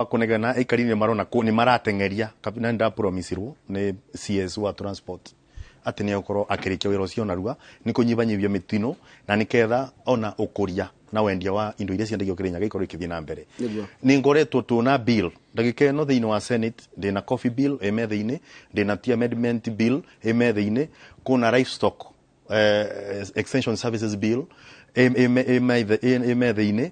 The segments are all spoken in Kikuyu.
Kunegena aikari nĩ marona nĩ marateng'eria na nĩ ndapromisirwo nĩ CS wa transport atĩ nĩ egũkorwo akĩrĩkia wĩra ũcio narua nĩ kũnyihanyihia mĩtino na nĩketha ona ũkũria na wendia wa indo iria ciendagio Kĩrĩnyaga ikorwo ikĩthiĩ na mbere. Nĩ ngoretwo tũna bill ndagĩka ĩno thĩinĩ wa Senate, ndĩna coffee bill ĩ metha-inĩ, ndĩna tea amendment bill ĩ metha-inĩ, kwĩna livestock extension services bill ĩ metha-inĩ.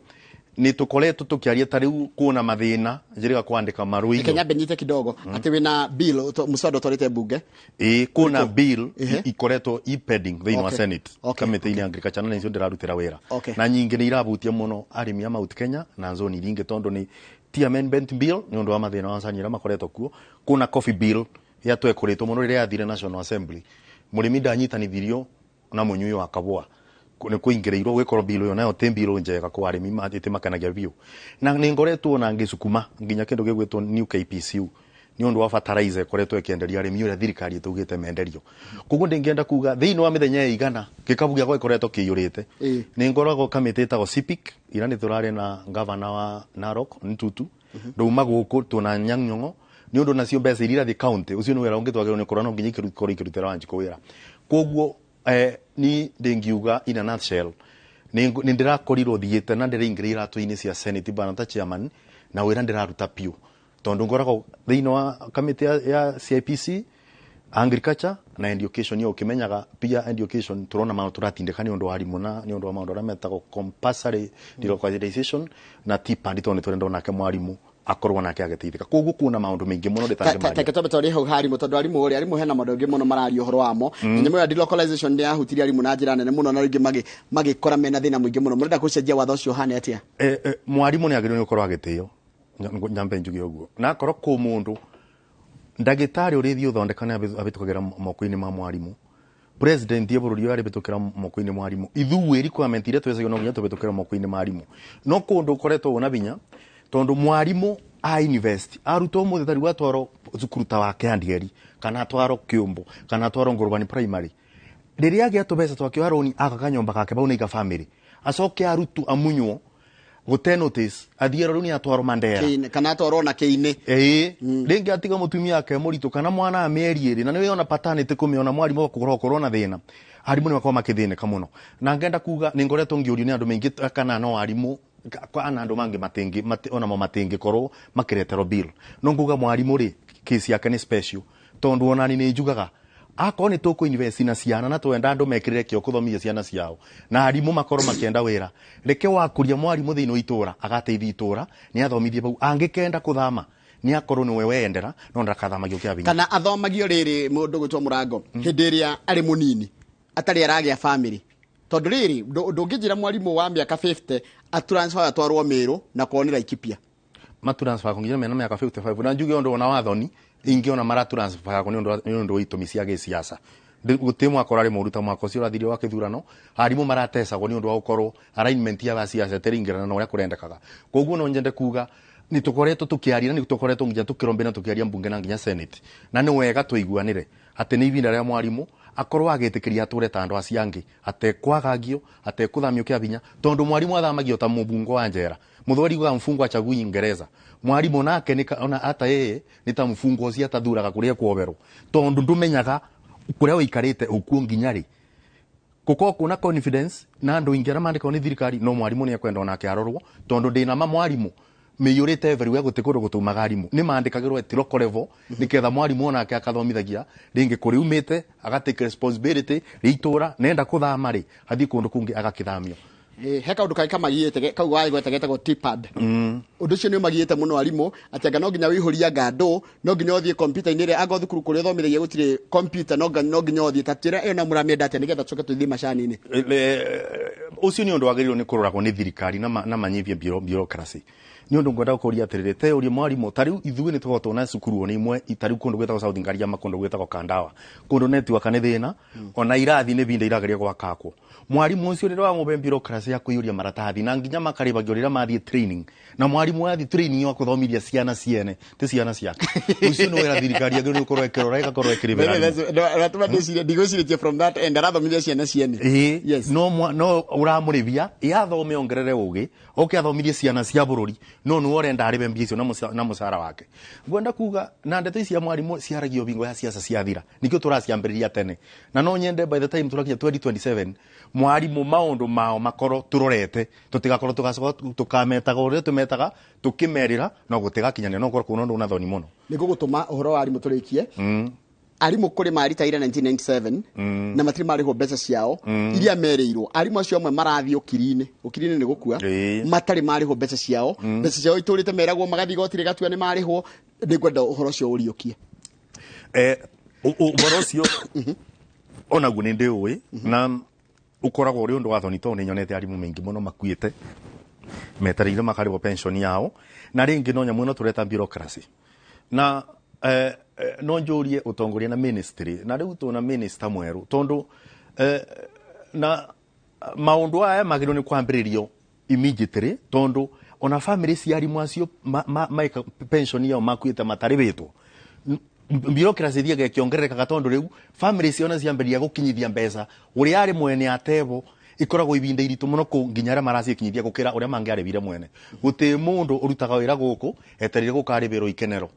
Nĩ tũkoretwo tũkĩaria ta rĩu kuona mathĩna njĩrĩga kwandĩka marũa. Reke nyambe nyite kidogo atĩ wĩna bill mũswada ũtwarĩte mbunge. Ĩ, kwĩna bill ikoretwo i pending thĩinĩ wa Senate kamĩtĩ-inĩ ya agriculture na nĩcio ndĩrarutĩra wĩra. Na nyingĩ nĩ irabutia mũno arĩmi a Mount Kenya na zone iria ingĩ, tondũ nĩ tea amendment bill nĩ ũndũ wa mathĩna wa macani arĩa makoretwo kuo, kwĩna coffee bill yatwekũrĩtwo mũno rĩrĩa yathire National Assembly, mũrĩmi ndanyitanithirio na mũnyui wa kabũa, nĩ kũingĩrĩirwo gwĩkorwo bill ĩyo nayo ti bill njega kwa arĩmi, ĩtimakanagia biũ. Na nĩ ngoretwo na ngĩcukuma nginya kĩndũ gĩgwĩtwo new KPCU nĩ ũndũ wa fertilizer ĩkoretwo ĩkĩenderio arĩmi ũrĩa thirikari ĩtugĩte menderio. Koguo ndĩngĩenda kuga thĩinĩ wa mĩthenya ĩigana gĩkabu gĩakwa gĩkoretwo kĩiyũrĩte. Nĩ ngoragwo kamĩtĩ ĩtagwo CIPIC, ira nĩ tũrarĩ na gavana wa Narok Ntutu, ndauma gũkũ tũna Nyang' Nyong'o nĩ ũndũ nacio mbeca iria irathiĩ county, ũcio nĩ wĩra ũngĩ twagĩrĩirwo nĩ kũrora, no nginya ikorwo ikĩrutĩra Wanjikũ wĩra. Koguo ni ndĩngiuga in a nutshell nĩ ndĩrakorirwo thiĩte na ndĩraingĩra iratũ-inĩ cia Senate bana ta chairman na wĩra ndĩraruta piũ, tondũ ngoragwo thĩinĩ wa kamĩtĩ ya CIPC, agriculture na education. Yo ũkĩmenyaga pia education tũrona maũndũ tũratindĩka nĩ ũndũ wa arimũ na nĩ ũndũ wa maũndũ arĩa metagwo compulsory delocalization na TPAD, tondũ nĩ tũrenda onake mwarimũ akorwo nake agĩteithĩka. Koguo kuona maũndũ maingĩ mũno ndĩtangĩmaria. Take twambe twarie hau ha arimũ, tondũ arimũ rĩ, arimũ hena maũndũ maingĩ mũno mararia ũhoro wamo. Na nyamũ ya delocalization nĩ yahutirie arimũ na njĩra nene mũno, na rĩngĩ magĩkora mena thĩna mũingĩ mũno. Mũrenda gũcenjia watho ũcio ũhane atĩa? Mwarimũ nĩ agĩrĩirwo nĩ gũkorwo agĩtĩo, nyambe njuge ũguo, na akorwo kũ mũndũ ndagĩtarĩ ũrĩthiĩ ũthondeka nĩ abĩtũkagĩra moko-inĩ ma mwarimũ, president ya bũrũri ũyũ arĩbĩtũkĩra moko-inĩ ma arimũ, ithuĩ requirement iria twecagio no nginya tũbĩtũkĩre moko-inĩ ma arimũ. No kũndũ ũkoretwo wĩna binya, tondũ mwarimũ a invest arutwo ũmũthĩ, ta rĩu atwarwo cukuru ta wa Kĩandieri kana atwarwo Kĩũmbũ kana atwarwo Ngũrũbani Primary, rĩrĩa agĩa tũbeca twake aroni aka kanyũmba gake bau nĩiga family, acoke arutu amunywo gũte notice, athiĩ rĩu nĩ atwarwo Mandera. Kĩinĩ, kana atwarwo na kĩinĩ. Ĩĩ, rĩngĩ atiga mũtumia ake mũritũ kana mwana wa mĩeri 2, na nĩwe ona paternity kũmĩona mwarimũ gũkorwo korwo na thĩna. Arimũ nĩ makoragwo makĩthĩnĩka mũno, na ngenda kuga nĩ ngoretwo ngĩũrio nĩ andũ maingĩ kana no arimũ kana andũ mangĩ matingĩ onamo matingĩkorwo makĩreterwo bill. No nguga mwarimũ rĩ, case yake nĩ special, tondũ onani nĩ njugaga akorwo nĩ tũkũ invest na ciana na twenda andũ mekĩrĩre kĩo kũthomithia ciana ciao na arimũ makorwo makĩenda wĩra, reke wakũria mwarimũ thĩinĩ wa itũra agateithia itũra nĩ athomithie bau, angĩkenda kũthama nĩ akorwo nĩwe weyendera, no ndakathamagio kĩa binya. Kana athomagio rĩrĩ mũndũ gwĩtwo mũrango hĩndĩ ĩrĩa arĩ mũnini atarĩ aragĩa family, tondũ rĩrĩ ndũngĩnjĩra mwarimũ wa mĩaka 50 atransfer atwarwo Mĩrũ na kwao nĩ Laikipia. Matransfer nginya mena mĩaka 55, na njuge ũndũ ona wathoni ingĩ ona maratransfer nĩ ũndũ wa itũmi cia gĩsiasa. Gũtirĩ mwaka ũrarĩ mũru ta mwaka ũcio ũrathirie wa kĩthurano. Arimũ maratecagwo nĩ ũndũ wa gũkorwo alignment ya siasa ĩtĩringĩrana na ũrĩa kũrendekaga. Koguo no nyende kuga nĩ tũkoretwo tũkĩaria na nĩ tũkoretwo nginya tũkĩrombe na tũkĩaria mbunge na nginya Senate, na nĩ wega tũiguanĩre atĩ nĩ ihinda rĩa mwarimũ akorwo agĩtĩkĩria atũre ta andũ acio angĩ, atekwagagio, atekũthamio kĩa binya, tondũ mwarimũ athamagio ta mũbungo wa njera. Mũthweri wa mfungwa achagui ngereza, mwarimu nake nĩ ona ata yeye nĩ ta mfungwa ũcio atathuraga kũrĩa kuoberwo, tondũ ndũmenyaga kũrĩa ũikarĩte ũkuo nginya rĩ. Gũkorwo kwĩna confidence na andũ aingĩ arĩa mandĩkagwo nĩ thirikari, no mwarimũ nĩ ekwenda onake arorwo, tondũ ndĩna ma mwarimũ mĩiyũrĩte everywhere, gũtirĩ kũndũ gũtaumaga arimũ, nĩ mandĩkagĩrwo at local level nĩgetha mwarimũ onake akathomithagia rĩngĩ kũrĩa umĩte, agatake responsibility rĩ itũra, nenda kũthama rĩ athiĩ kũndũ kũngĩ agakĩthamio. He kaũndũ kangĩ kamagiĩte kau wagweta getagwo TPAD. Ũndũ ũcio nĩ ũmagiĩte mũno arimũ, atĩ anga no nginya wĩihũrie anga ndũ no nginya ũthiĩ kompiuta-inĩ ĩrĩa anga thukuru kũrĩa ũthomithagia gũtirĩ kompiuta, no nginya ũthiĩ. Ta njĩra ĩyo na mũramĩenda atĩa, nĩgetha tũcoke tũthiĩ macani-inĩ? Ũcio nĩ ũndũ wagĩrĩirwo nĩ kũroragwo nĩ thirikari na manyihie bureaucracy. Nĩ ũndũ ngwenda gũkũria atĩrĩrĩ, te ũria mwarimũ ta rĩu ithuĩ nĩ tũkoragwo na cukuru ona imwe ta rĩu kũndũ gwĩtagwo South Ngariama, kũndũ gwĩtagwo Kandawa, kũndũ network nĩ thĩna, ona irathi nĩ binda irageria gwakakwo. Mwarimũ ũcio rĩrĩa wamũhe bureaucracy ya kũiyũria maratathi na nginya makarĩbagio rĩrĩa mathiĩ training, na mwarimũ athiĩ training wa kũthomithia ciana ciene ti ciana ciake, ũcio nĩ wĩra thirikari yagĩrĩirwo nĩ gũkorwo ĩkĩrora ĩgakorwo ĩkĩrĩbĩra arimũ. Ratũma ndĩcirie, ndigwĩcirĩtie from that end arathomithia ciana ciene. Ĩĩ, no no ũramũrĩbia ĩ athome ongerere ũgĩ oke athomithie ciana cia bũrũri. No nĩwe ũrenda arĩbe mbia icio na mũcara wake. Ngwenda kuga na ndeto ici cia mwarimũ ciaragio bingo ya siasa ciathira, nikio tũraciambĩrĩria tene, na no nyende by the time tũrakinya 2027 mwarimũ maũndũ mao makorwo tũrorete, tũtigakorwo tũgacoka tũkametaga ũrĩa tũmetaga tũkĩmerĩra no gũtigakinyanĩra, no gũkorwo kwĩna ũndũ una thoni mũno. Nĩ ngũgũtũma ũhoro wa arimũ tũrĩkie. Arimũ kũrĩ maritaire 1997 na matirĩ marĩhwo mbeca ciao iria merĩirwo. Arimũ acio amwe marathiĩ ũkiri-inĩ, ũkiri-inĩ nĩ gũkua, matarĩ marĩhwo mbeca ciao. Mbeca ciao itũrĩte meragwo magathiĩ igoti rĩgatua nĩ marĩhwo. Nĩ ngwenda ũhoro ũcio ũriũkie. Ũhoro ũcio onaguo nĩ ndĩũĩ na ũkoragwo ũrĩ ũndũ wa thoni, tondũ nĩ nyonete arimũ maingĩ mũno makuĩte metereire makarĩhwo pension yao, na rĩngĩ no nyamũ ĩno tũreta bureaucracy na no njũrie ũtongoria na ministry, na rĩu tũna minister mwerũ, tondũ na maũndũ aya magĩrĩirwo nĩ kwambĩrĩrio immediately, tondũ ona family cia arimũ acio maika pension yao makuĩte matarĩhĩtwo, bureaucracy ithiaga ĩkĩongererekaga, tondũ rĩu family ciao ciambĩrĩria gũkinyithia mbeca ũrĩa arĩ mwene atebo ikoragwo ibinda iritũ mũno kũ nginya arĩa maracikinyithia gũkĩra ũrĩa mangĩarĩbire mwene. Gũtĩ mũndũ ũrutaga wĩra gũkũ etereire gũkarĩbĩrwo ikenero.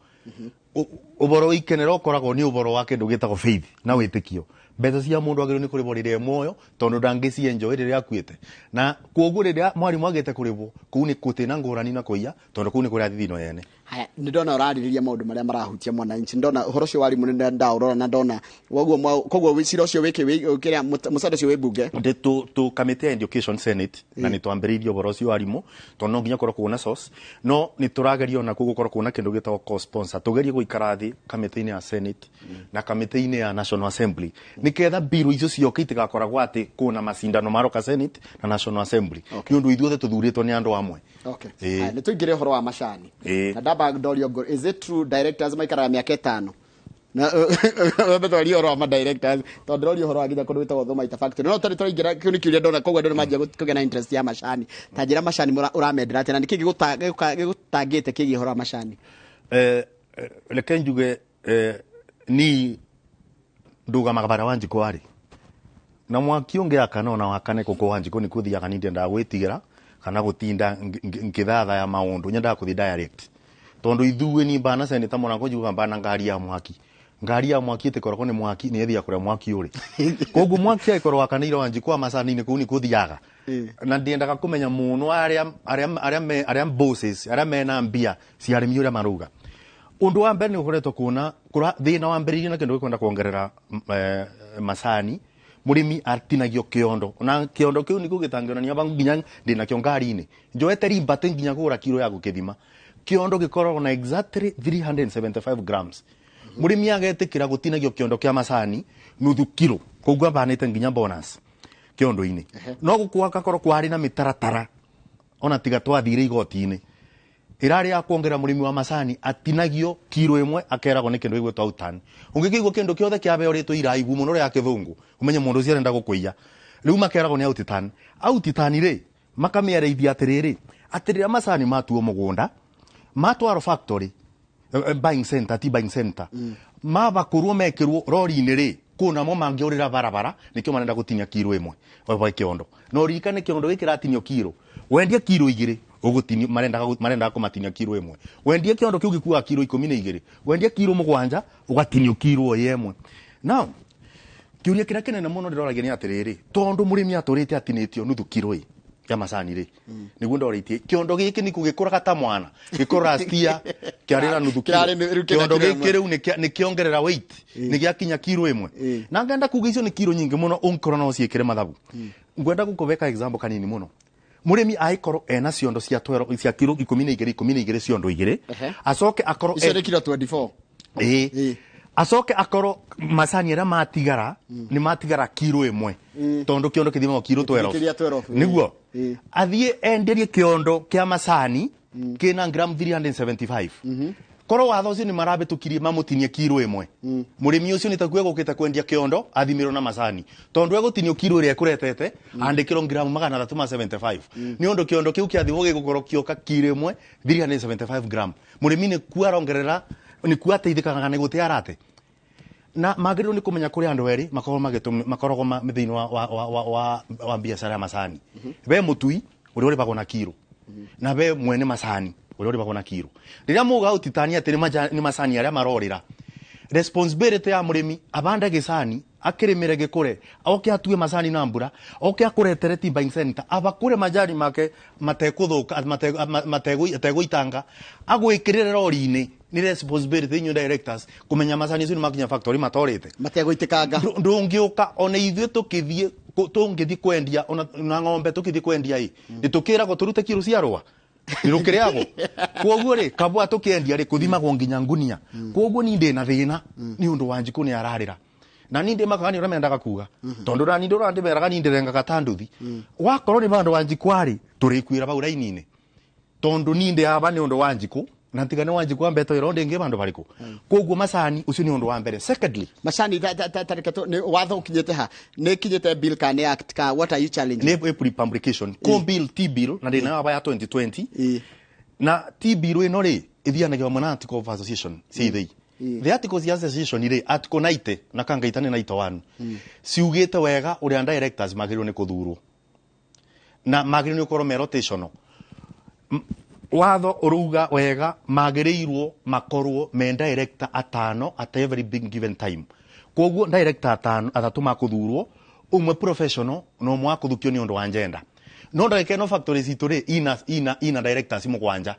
Ũboro wa ikenero ũkoragwo nĩ ũboro wa kĩndũ gĩtagwo faith na wĩtĩkio. Mbeca cia mũndũ agĩrĩirwo nĩ kũrĩhwo rĩrĩa e muoyo, tondũ ndangĩcienjoy rĩrĩa akuĩte, na koguo rĩrĩa mwarimũ agĩte kũrĩhwo kũu nĩ gũtĩ na ngũrani na kũiya, tondũ kũu nĩ kũrĩa thithino yene. Haya, nĩ ndona ũrarĩrĩria maũndũ marĩa marahutia mwananchi. Ndona ũhoro ũcio wa arimũ nĩ ndaũrora na ndona koguo koguo cira ũcio wĩkĩ kĩrĩa mũcada ũcio wĩ mbunge. Ndĩ tu committee ya education Senate, na nĩ twambĩrĩirie ũhoro ũcio wa arimũ, tondũ no nginya korwo kuona source, no nĩ tũrageria ona kuo gũkorwo kuona kĩndũ gĩtagwo co-sponsor, tũgerie gũikara thĩ kamĩtĩ-inĩ ya Senate na kamĩtĩ-inĩ ya National Assembly, nĩketha bill icio cioke itigakoragwo atĩ kwĩna macindano maroka Senate na National Assembly, nĩ ũndũ ithuothe tũthurĩtwo nĩ andũ amwe. Haya, nĩ tũingĩre ũhoro wa macani. Na ndamba ndorio is it true directors maikaraga mĩaka 5? Na wembe twarie ũhoro wa ma directors, tondũ ndĩroria ũhoro wa nginya kũndũ gwĩtagwo Thumaita Factory, no tondũ tũraingĩra kĩu nĩ kĩũria ndona, koguo andũ nĩ manjia kũgĩa na interest ya macani. Ta njĩra macani ũramendera atĩa, na nĩkĩ gĩgũtangĩte kĩgiĩ ũhoro wa macani? Reke njuge, ni ndugamaga bara wa njiko arĩ na mwaki ũngĩakana ona wakane kũkũ wa njiko nĩ kũthiaga, ni ndiendaga gwĩtigĩra kana gũtinda ngĩthathaya maũndũ, nyendaga kũthiĩ direct, tondũ ithuĩ ni mbana seneta mũrango njugaga mbana ngari ya mwaki, ngari ya mwaki ĩtĩkoragwo nĩ mwaki nĩ ĩthiaga kũrĩa mwaki ũrĩ, koguo mwaki angĩkorwo wakanĩire wa njiko wa macani-inĩ kũu nĩ kũthiaga, na ndiendaga kũmenya mũno arĩa bosses arĩa mena mbia cia arĩmi ũrĩa marauga. Ũndũ wa mbere nĩ ũkoretwo kuona kũra thĩna wambĩrĩirie na kĩndũ gĩkwenda kuongerera macani, mũrĩmi atinagio kĩondo, na kĩondo kĩu nĩkĩo gĩtangĩonania ba nginya ndĩnakĩo ngari-inĩ njoete rimbate nginya kũgũra kiro ya gũkĩthima. Kĩondo gĩkoragwo na exactly 375 grams. Mũrĩmi agetĩkĩra gũtinagio kĩondo kĩa macani nuthu kiro, koguo abanĩte nginya bonus kĩondo-inĩ. No gũkua gakorwo kwarĩ na mĩtaratara ona tiga twathire igoti-inĩ ĩrarĩ ya kuongerera, mũrĩmi wa macani atinagio kiro 1 akeragwo nĩ kĩndũ gĩgwĩtwo outturn. Ũngĩkĩigua kĩndũ kĩothe kĩabe ũrĩtwo iraibu mũno rĩa kĩthũngũ, ũmenye mũndũ ũcio arenda gũkũiya. Rĩu makeragwo nĩ outturn. Outturn rĩ makamĩarĩithia atĩrĩrĩ, atĩ rĩrĩa macani matuo mũgũnda matwarwo factory, buying center, ti buying center, mabakũrwo mekĩrwo rori-inĩ rĩ, kũna mo mangĩũrĩra barabara, nĩkĩo marenda gũtinia kiro 1 wa kĩondo. Na ũririkane kĩondo gĩkĩ kĩratinio kiro, wendie kiro 2 ũgũtinio, marendaga kũmatinia kiro 1. Wendie kĩondo kĩu gĩkuaga kiro 12, wendie kiro 7 ũgatinio kiro o 1. Now kĩũria kĩrĩa kĩnene mũno ndĩroragia nĩ atĩrĩrĩ, tondũ mũrĩmi atũrĩte atinĩtio nuthu kiro ĩ ya macani rĩ, nĩguo ndorĩtie kĩondo gĩkĩ nĩkũ gĩkũraga ta mwana gĩkũraga stia kĩarĩ na nuthu kiro. Kĩrarĩ rĩu kĩna kĩondo kiro gĩkĩ 1. Rĩu nĩ kĩongerera weight, nĩ gĩakinya kiro 1. Na ngenda kuga icio nĩ kiro nyingĩ mũno ũngĩkorwo no ciĩkĩre mathabu. Ngwenda gũkũbeka example kanini mũno. Mũrĩmi angĩkorwo ena ciondo cia 12 cia kiro 12 12 ciondo 2, acoke akorwo Icio nĩ kiro 24. Ĩĩ. Acoke akorwo macani arĩa matigara nĩ matigara kiro 1, tondũ kĩondo kĩthimagwo kiro 12. Gĩkĩria 12, ĩĩ. Nĩguo athiĩ enderie kĩondo kĩa macani kĩna gram 375, korwo watho ũcio nĩ marabĩtũkirie mamũtinie kiro 1, mũrĩmi ũcio nĩ takuo egũkĩte kwendia kĩondo athimĩrwo na macani, tondũ egũtinio kiro ĩrĩa ekũretete andĩkĩrwo gramu 375, nĩ ũndũ kĩondo kĩu kĩathimwo gĩgũkorwo kĩoka kiro 1 375 gram. Mũrĩmi nĩ kuo arongerera, nĩ kuo ateithĩkaga nĩ gũte arate, na magĩrĩirwo nĩ kũmenya kũrĩ andũ erĩ makoragwo thĩinĩ wa biacara ya macani. Be mũtui ũrĩa ũrĩhagwo na kiro, na be mwene macani. Ũrĩa ũrĩmagwo na kiro. Rĩrĩa muga ũtitania atĩ nĩ macani arĩa marorĩra, responsibility ya mũrĩmi abande gĩcani, akĩrĩmĩre gĩkũre, oke atue macani na mbura, oke akũretere tea buying center, abakũre majani make matekũthũka, mategũitanga, agwĩkĩrĩre rori-inĩ. Nĩ responsibility inyuĩ directors kũmenya macani acio nĩ makinya factory matorĩte. Mategũitĩkanga. Ndũngĩũka ona ithuĩ tũkĩthiĩ tũngĩthiĩ kwendia ona na ng'ombe tũkĩthiĩ kwendia ĩ, nĩ tũkĩragwo tũrute kiro cia rũa nĩ rũkĩrĩagwo. Koguo rĩ, kabwa tũkĩendia rĩ, kũthimagwo nginya ngunia. Koguo ni ndĩ na thĩna nĩ ũndũ wa Njikũ nĩ ararĩra, na ni ndĩ makaga nĩ ũrĩa mendaga kuga, tondũ na ni ndũra ndĩmeraga ni ndĩrengaga ta nduthi. Wakorwo nĩ bandũ wa Njikũ arĩ tũrĩkuĩra bau raini-inĩ, tondu ni ndi aba ni undu wa Njiku, na tiga ni wa Njiku ambeto iro ndingi bandu bariku. Koguo macani ucio ni undu wa mbere. Secondly, Macani ta reke nĩ watho ũkinyĩte ha? Nĩ kinyĩte bill ka nĩ act ka? What are you challenging? Ni pre-publication ko bill, T bill, na ndina aba ya 2020. Na T bill ĩno rĩ, ĩthianagia hamwe na article of association cia ithĩi. The articles ya association rĩ, article 90 na kangaita nĩ 91, ciugĩte wega ũrĩa directors magĩrĩirwo nĩ kũthurwo na magĩrĩirwo nĩ gũkorwo me rotational. Watho ũrauga wega magĩrĩirwo makorwo me director atano at every big given time. Koguo director atano, atatũ makũthurwo, ũmwe professional na ũmwe wa kũthukio nĩ ũndũ wa agenda. No ndagĩka ĩno factory citũ rĩ, ina directors mũgwanja,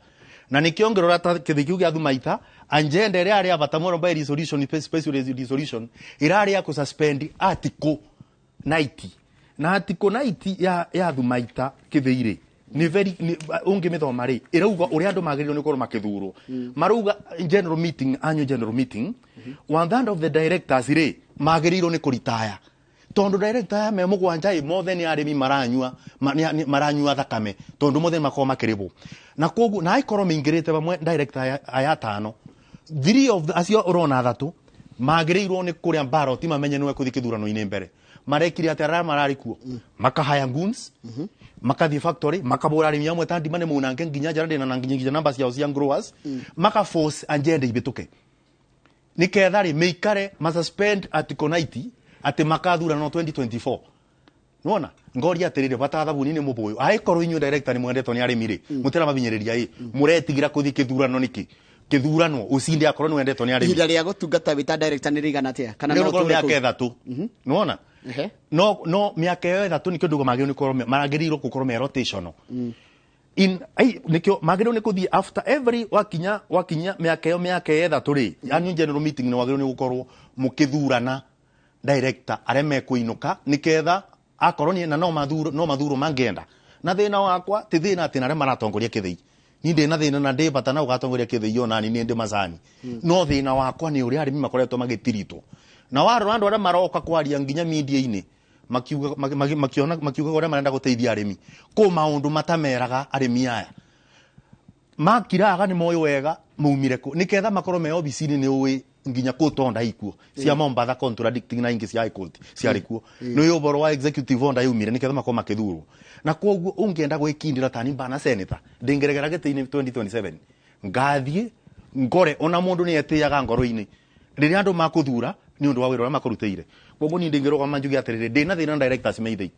na nĩkĩo ngĩrora ta kĩthĩ kĩu gĩa Thumaita, agenda ĩrĩa yarĩ ya bata mũno by resolution, special resolution ĩrarĩ ya kũsuspend article 90, na article 90 ya Thumaita kĩthĩi rĩ, nĩ very ũngĩmĩthoma rĩ, ĩrauga ũrĩa andũ magĩrĩirwo nĩ gũkorwo makĩthurwo. Marauga general meeting, annual general meeting, one third of the directors rĩ, magĩrĩirwo nĩ kũritaya, tondu director aya me mũgwanja ĩ, mothe nĩ arĩmi maranyua, maranyua thakame, tondu mothe nĩ makoragwo makĩrĩhwo. Na koguo na aikorwo maingĩrĩte vamwe director aya atano, three of the, acio ũrona athatũ magĩrĩirwo nĩ kũrĩa ballot, mamenye nĩwe kũthiĩ kĩthurano-inĩ mbere. Marekire atĩ arĩa mararĩ kuo makahaya goons, makathiĩ factory, makabũra arĩmi amwe ta ndima nĩ mũnange nginya njara ndĩna na nginya namba ciao cia growers, maka force agenda ibĩtũke niketha rĩ mĩikare masuspend article 90 atĩ makathurano 2024. Nĩwona ngoria atĩrĩrĩ, bata thabuni nĩ mũbũyũ. Angĩkorwo inyuĩ director nĩ mwendetwo nĩ arĩmi rĩ, mũtĩra mabinyĩrĩria ĩ, mũretigĩra kũthiĩ kĩthurano nĩkĩ? Kĩthurano ũcinde akorwo nĩ wendetwo nĩ arĩmi. Ihinda rĩa gũtungata wĩ ta director nĩ rĩigana atĩa kana nĩ no ũkorwo ũtũũre mĩaka kũu? 3, nĩwona? No mĩaka ĩyo 3 nĩkĩo nduga magĩrĩirwo nĩ gũkorwo magĩrĩirwo gũkorwo me rotational in ai, nikio magĩrĩirwo nĩ kũthiĩ after every wakinya mĩaka ĩyo, mĩaka ĩyo 3 rĩ, annual general meeting nĩ wagĩrĩirwo nĩ gũkorwo mũkĩthurana director arĩa mekũinũka, nĩketha akorwo nĩ na no mathuro mangĩenda. Na thĩna wakwa ti thĩna atĩ na arĩa maratongoria kĩthĩi, ni ndĩ na thĩna na ndĩ bata na ũgatongoria kĩthĩi, ona ni nĩ ndĩ macani, no thĩna wakwa nĩ ũrĩa arĩmi makoretwo magĩtiritwo. Na warora andũ arĩa maroka kwaria nginya media-inĩ, makiuga makiona makiuga ũrĩa marenda gũteithia arĩmi, kũ maũndũ matameraga arĩmi aya makiraga nĩ moĩ wega maumire kũ, nĩketha makorwo me obici-inĩ. Nĩ ũĩ nginya kũ tonda ikuo cia Mombatha contradicting na ingĩ cia High Court ciarĩ kuo, nĩ ũĩ ũhoro wa executive order yaumire nĩketha makorwo makĩthurwo. Na koguo ũngĩenda gwĩkindĩra tani mbana senator, ndĩngĩregera gĩtĩ-inĩ 2027, ngathiĩ ngore ona mũndũ nĩ etĩaga ngoro-inĩ rĩrĩa andũ makũthura nĩ ũndũ wa wĩra ũrĩa makũrutĩire. Koguo niĩ ndĩngĩrũgama njuge atĩrĩrĩ, ndĩna thĩna na directors meithei,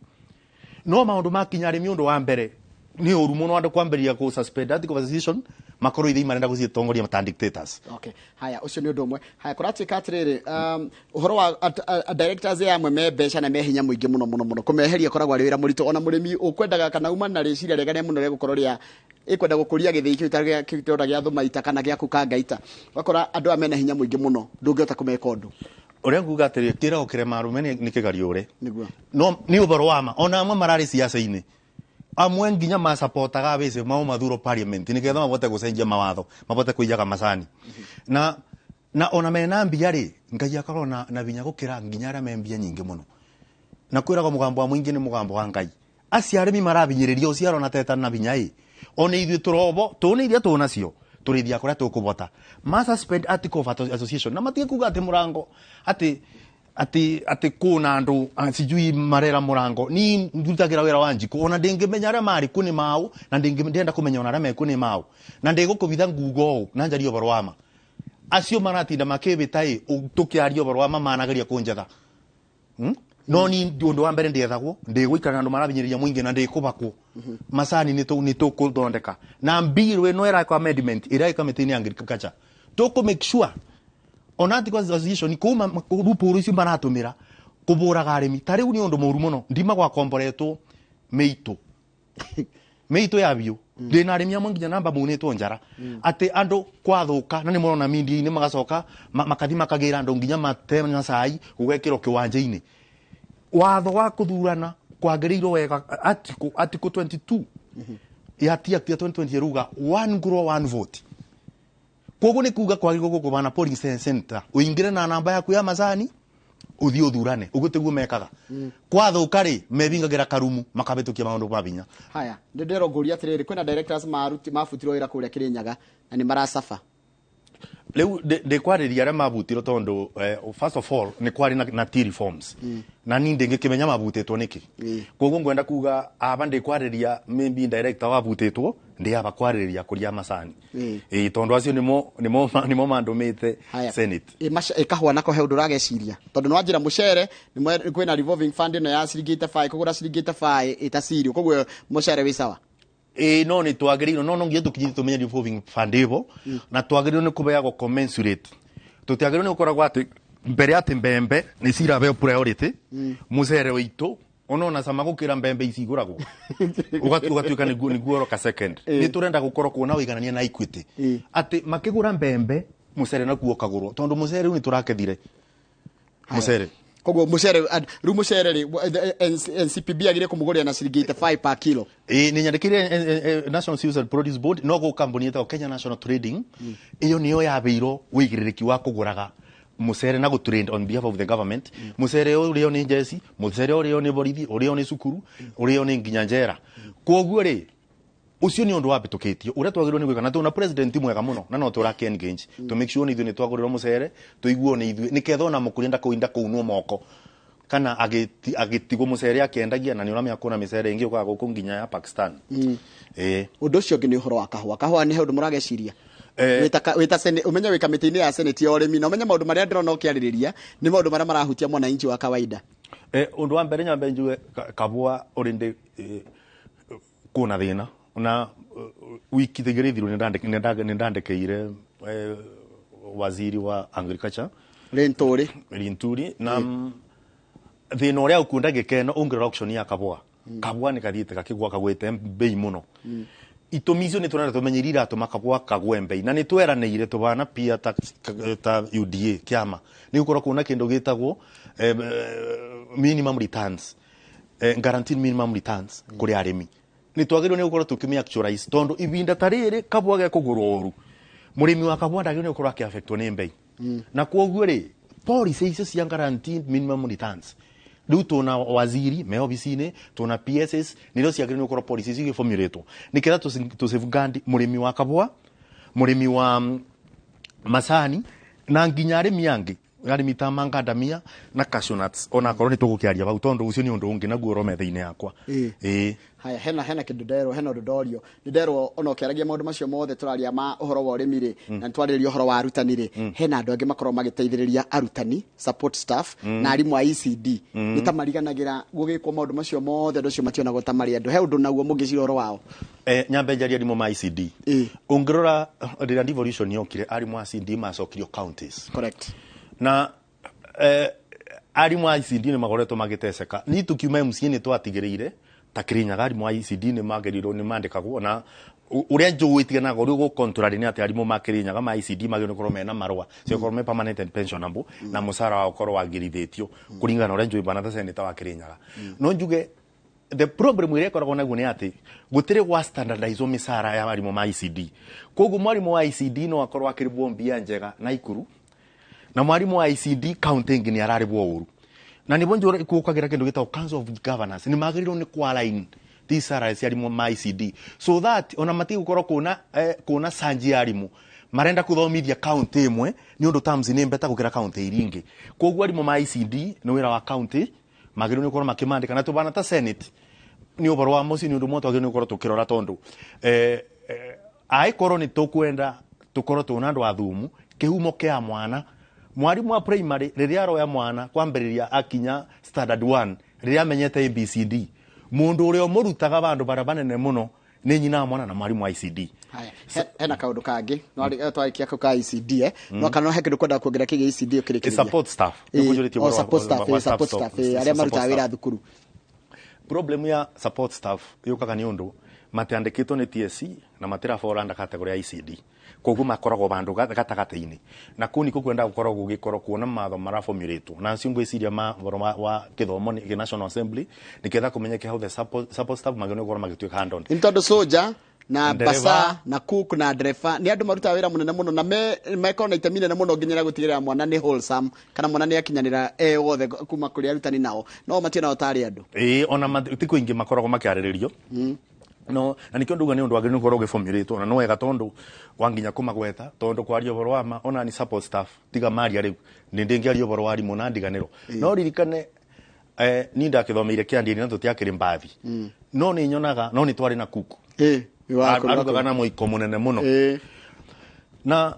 no maũndũ makinya arĩmi, ũndũ wa mbere nĩ ũru mũno andũ kwambĩrĩria kũ suspend article of association, makorwo ithei marenda gũcitongoria ta dictators. Okay, haya, ũcio nĩ ũndũ ũmwe. Haya, kũratuĩka atĩrĩrĩ, ũhoro wa directors amwe me mbeca na me hinya mũingĩ mũno mũno mũno, kũmeheria koragwo arĩ wĩra mũritũ. Ona mũrĩmi ũkwendaga kana uma na rĩciria rĩega rĩa mũno rĩa gũkorwo rĩa ĩkwenda gũkũria gĩthĩi kĩu ta gĩa kĩu tũrona gĩa Thumaita kana gĩa Kukangaita, ũgakora andũ aya mena hinya mũingĩ mũno, ndũngĩhota kũmeka ũndũ. Ũrĩa nguga atĩrĩ, kĩragwo kĩrema arũme nĩ kĩgariũre. Nĩguo. No nĩ ũhoro wa ma, ona amwe mararĩ ciaca-inĩ, amwe nginya masapotaga bĩcĩ mao mathuro parliament nĩgetha mabote gũcenjia mawatho, mabote kũiyaga macani, na ona mena mbia rĩ, Ngai akorwo na vinya gũkĩra nginya arĩa me mbia nyingĩ mũno. Na kwĩragwo mũgambo wa mũingĩ nĩ mũgambo wa Ngai. Acio arĩmi marabinyĩrĩria ũciaro na teta na vinya ĩ, ona ithuĩ tũrobo tũna iria tũnacio tũrĩthia kũrĩa tũkũbota ma suspend article of association na matige kuga atĩ mũrango atĩ kũna andũ sijui marera mũrango. Ni ndutagĩra wĩra wa Njikũ, ona ndĩngĩmenya arĩa marĩ kũ nĩ maũ, na ndĩngĩenda kũmenya ona arĩa mekũ nĩ maũ, na ndĩgũkũbitha nguga ũũ na njarie ũhoro wa ma. Acio maratinda makĩbĩta ĩ, tũkĩaria ũhoro wa ma, manageria kũnjetha. No ni undu wa mbere ndiethagwo ndigũikara na andũ marabinyĩrĩria mũingĩ na ndikũbakwo macani nĩ tũkũthondeka na bill ĩno ĩrakwo amendment ĩrĩa ĩ kamĩtĩ-inĩ ya agriculture tũkũ make sure ona Articles Association kuma loophole icio maratũmĩra kũbũraga arĩmi ta rĩu nĩ ũndũ mũru mũno ndima gwakomboretwo mĩitũ mĩitũ ya biũ ndĩna arĩmi amwe nginya namba maunĩtwo njara atĩ andũ kwathũka na nĩ mũrona media-inĩ magacoka makathi makagĩra andũ nginya mate na cai gũgekĩrwo kĩwanja-inĩ. Watho wa kũthurana kwagĩrĩirwo wega article 22 ya Tea Act ya 2020 ĩruga one grower one vote. Koguo nĩ kuga kwagĩrĩirwo gũkũ na polling center ũingĩre na namba yaku ya macani ũthiĩ ũthurane ũguo tiguo mekaga. Kwathũka rĩ mebingagĩra karumu makabĩtũkia maũndũ ma binya. Haya, nĩ ndĩrwo ngũria atĩrĩrĩ, kwĩna directors maruti mabutirwo wĩra kũrĩa Kĩrĩnyaga na nĩ maracaba. Rĩu ndĩkwarĩria arĩa mabutirwo tondũ first of all nĩ kwarĩ na tea reforms na ni ndĩngĩkĩmenya mabutĩtwo nĩkĩ. Koguo ngwenda kuga aba ndĩkwarĩria maybe director wabutĩtwo ndĩaba kwarĩrĩria kũria macani. Ĩĩ, tondũ acio nĩmo mandũmĩte Haya. Senate. Ĩ kahũa nako he ũndũ ũrageciria tondũ nĩ wanjĩra mũcere kwĩna revolving fund ĩno ya ciringi 85 kũgũra ciringi 85 ĩta cirio, koguo mũcere wĩ sawa. Ĩĩ, no nĩ twagĩrĩirwo no nginya tũkinyite tũmenye revolving fund ĩbo na twagĩrĩirwo nĩ kũbeagwo commensurate. Tũtiagĩrĩirwo nĩ gũkoragwo atĩ mbere atĩ mbembe nĩ cirabeo priority mũcere witũ onona cama gũkĩra mbembe ici igũragwo ũgatuĩka nĩguo oroka second. Nĩ tũrenda gũkorwo kuona ũiganania na equity atĩ makĩgũra mbembe mũcere nakuo ũkagũrwo tondũ mũcere rĩu nĩ tũrakethire mũcere. Koguo mũcere rĩu mũcere rĩ NCPB agire kũmũgũrĩra na ciringi 85 per kilo. Ĩĩ, nĩ nyandĩkĩire National Cereals and Produce Board no gũ kambuni ĩtagwo Kenya National Trading ĩyo nĩyo yabeirwo ũigĩrĩrĩki wa kũgũraga mũcere na gũtrade on behalf of the government. Mũcere ũrĩo nĩ njeci, mũcere ũrĩo nĩ borithi, ũrĩo nĩ cukuru, ũrĩo nĩ nginya njera. Koguo rĩ ũcio nĩ ũndũ wambĩtũkĩtio ũrĩa twagĩrĩirwo nĩ gwĩka na tũna president mwega mũno na no tũrake engage to make sure nĩ ithuĩ nĩ twagũrĩrwo mũcere tũiguo nĩ ithuĩ nĩketha ona mũkũria ndakũinda kũunwo moko kana agĩtigwo mũcere akĩendagia na nĩ ũramenya kwĩna mĩcere ĩngĩ ũkaga gũkũ nginya ya Pakistan. Ĩĩ. Ũndũ ũcio ũngĩ nĩ ũhoro wa kahũa. Kahũa nĩ he ũndũ mũrageciria? Wĩta ũmenye wĩ kamĩtĩ-inĩ ya Senate ya ũrĩmi na ũmenye maũndũ marĩa ndĩrona ũkĩarĩrĩria nĩ maũndũ marĩa marahutia mwananchi wa kawaida. Ũndũ wa mbere nyambe njuge kabua already kuna thĩna na wiki igĩrĩ thiru nĩ ndandĩkĩire waziri wa agriculture Linturi. Linturi na thĩna ũrĩa ũkuo ndagĩka ĩno ũngĩrora auction ya kabua kabua nĩ kathiĩte gakĩgwa kagwĩte mbei mũno. Itũmi icio nĩ tũrenda tũmenye iria iratũma kabua kagwe mbei na nĩ tweranĩire tũbana pia ta UDA kĩama nĩ gũkorwo kwĩna kĩndũ gĩtagwo minimum returns, guaranteed minimum returns kũrĩ arĩmi. Nĩ twagĩrĩirwo nĩ gũkorwo tũkĩmĩ actualize tondũ ibinda ta rĩrĩ kabua gekũgũrwo ũru mũrĩmi wa kabua ndagĩrĩirwo nĩ gũkorwo akĩaffectwo nĩ mbei na koguo rĩ policy icio cia guaranteed minimum returns rĩu tũna waziri me obici-inĩ tũna PSS nĩrĩo ciagĩrĩirwo nĩ gũkorwo policy icio igĩformulatwo nĩketha tũ safeguard mũrĩmi wa kabua, mũrĩmi wa macani na nginya arĩmi angĩ arĩmi ta macadamia na cashew nuts ona akorwo nĩ tũgũkĩaria hau tondũ ũcio nĩ ũndũ ũngĩ naguo ũro metha-inĩ yakwa. Ĩĩ. Haya, hena kĩndũ nderwo, hena ũndũ ndorio nĩ nderwo ona ũkĩaragia maũndũ macio mothe tũraria ma ũhoro wa ũrĩmi rĩ na nĩ twarĩrĩria ũhoro wa arutani rĩ, hena andũ angĩ makoragwo magĩteithĩrĩria arutani, support staff na arimũ a ECD nĩ ta mariganagĩra gũgĩkwo maũndũ macio mothe andũ acio mationagwo ta marĩ andũ. He ũndũ naguo mũngĩcira ũhoro wao? Nyambe njarie arimũ ma ICD. Ũngĩrora rĩrĩa devolution yokire arimũ a ICD macokirio counties na arimũ a ICD nĩ makoretwo magĩteceka. Ni tukiuma MCA nĩ twatigĩrĩire ta Kirinyaga arimũ a ICD nĩ magĩrĩirwo nĩ mandĩkagwo na ũrĩa njũĩ tiganaga ũrĩa ũgũ nĩ atĩ arimũ ma Kirinyaga ma ICD magĩrĩirwo gũkorwo mena marũa ciakorwo me permanent and pensionable na mũcara wao ũkorwo wagĩrithĩtio kũringana na ũrĩa njũĩ bana ta senator wa Kirinyaga. No njuge the problem ĩrĩa ĩkoragwo naguo nĩ atĩ gũtirĩ gwa standardizwo mĩcara ya arimũ ma ICD. Koguo mwarimũ wa ICD no akorwo akĩrĩbwo mbia njega Naikuru na mwarimũ wa ICD county ĩngĩ nĩ ararĩbwo ũru na nĩbo njũra kũkagira kĩndũ gĩtagwo Council of Governors nĩ magĩrĩirwo nĩ kwa-align these salaries cia arimũ ma ICD so that ona matigũkorwo kuna sanji ya arimũ marenda kũthomithia county ĩmwe nĩ ũndũ terms nĩ mbeta gũkĩra county iria ingĩ. Koguo arimũ ma ICD nĩ wĩra wa county magĩrĩirwo nĩ gũkorwo makĩmandĩka na tũbana ta Senate nĩ ũhoro wa mũciĩ nĩ ũndũ ũmwe twagĩrĩirwo nĩ gũkorwo tũkĩrora tondũ angĩkorwo nĩ tũkwenda tũkorwo tũna andũ athumu kĩhumo kĩa mwana Mwarimu wa primary rĩrĩa aroya mwana kwambĩrĩria akinya standard 1 rĩrĩa amenyete ABCD, mundu ũrĩa ũmũrutaga bandũ bara banene mũno nĩ nyina wa mwana na mwarimu wa ICD. Haya, hena kaundu kangi no twarikia kau ka ICD no kana he kindu kwenda kuongerera kigie ICD ukirikiria support staff. Support staff, support staff aria marutaga wira thukuru. Problem ya support staff yukaga ni undu matiandikitwo ni TSC na matira fall under category ya ICD, koguo makoragwo bandu gatagati-ini, na kuu niko kwenda gukorwo gugikorwo kuona matho maraformulatwo na acio ngwiciria ma wa kithomo ni National Assembly niketha kumenyeke how the support staff magene gukorwo magituika handled. Ni tondu soja na basa na cook na dereba ni andu marutaga wira munene muno na meko na itemi nene muno nginyira gutigirira mwana ni wholesome kana mwana ni akinyanira wothe kuma kuri arutani nao no mationao tari andu ona ti kuingi makoragwo makiariririo. No na nikio nduga ni undu wagiriirwo gukorwo ugiformulate ona no wega tondu wanginya kumagweta tondu kwaria uhoro wa ma ona ni support staff tiga maria riu ni ndingiaria uhoro wa arimu na ndiganiro. No ririkane ni ndakithomeire kiandini na tutiakiri mbathi. No ni nyonaga no ni twari na kuku arugaga na muiko munene muno. Na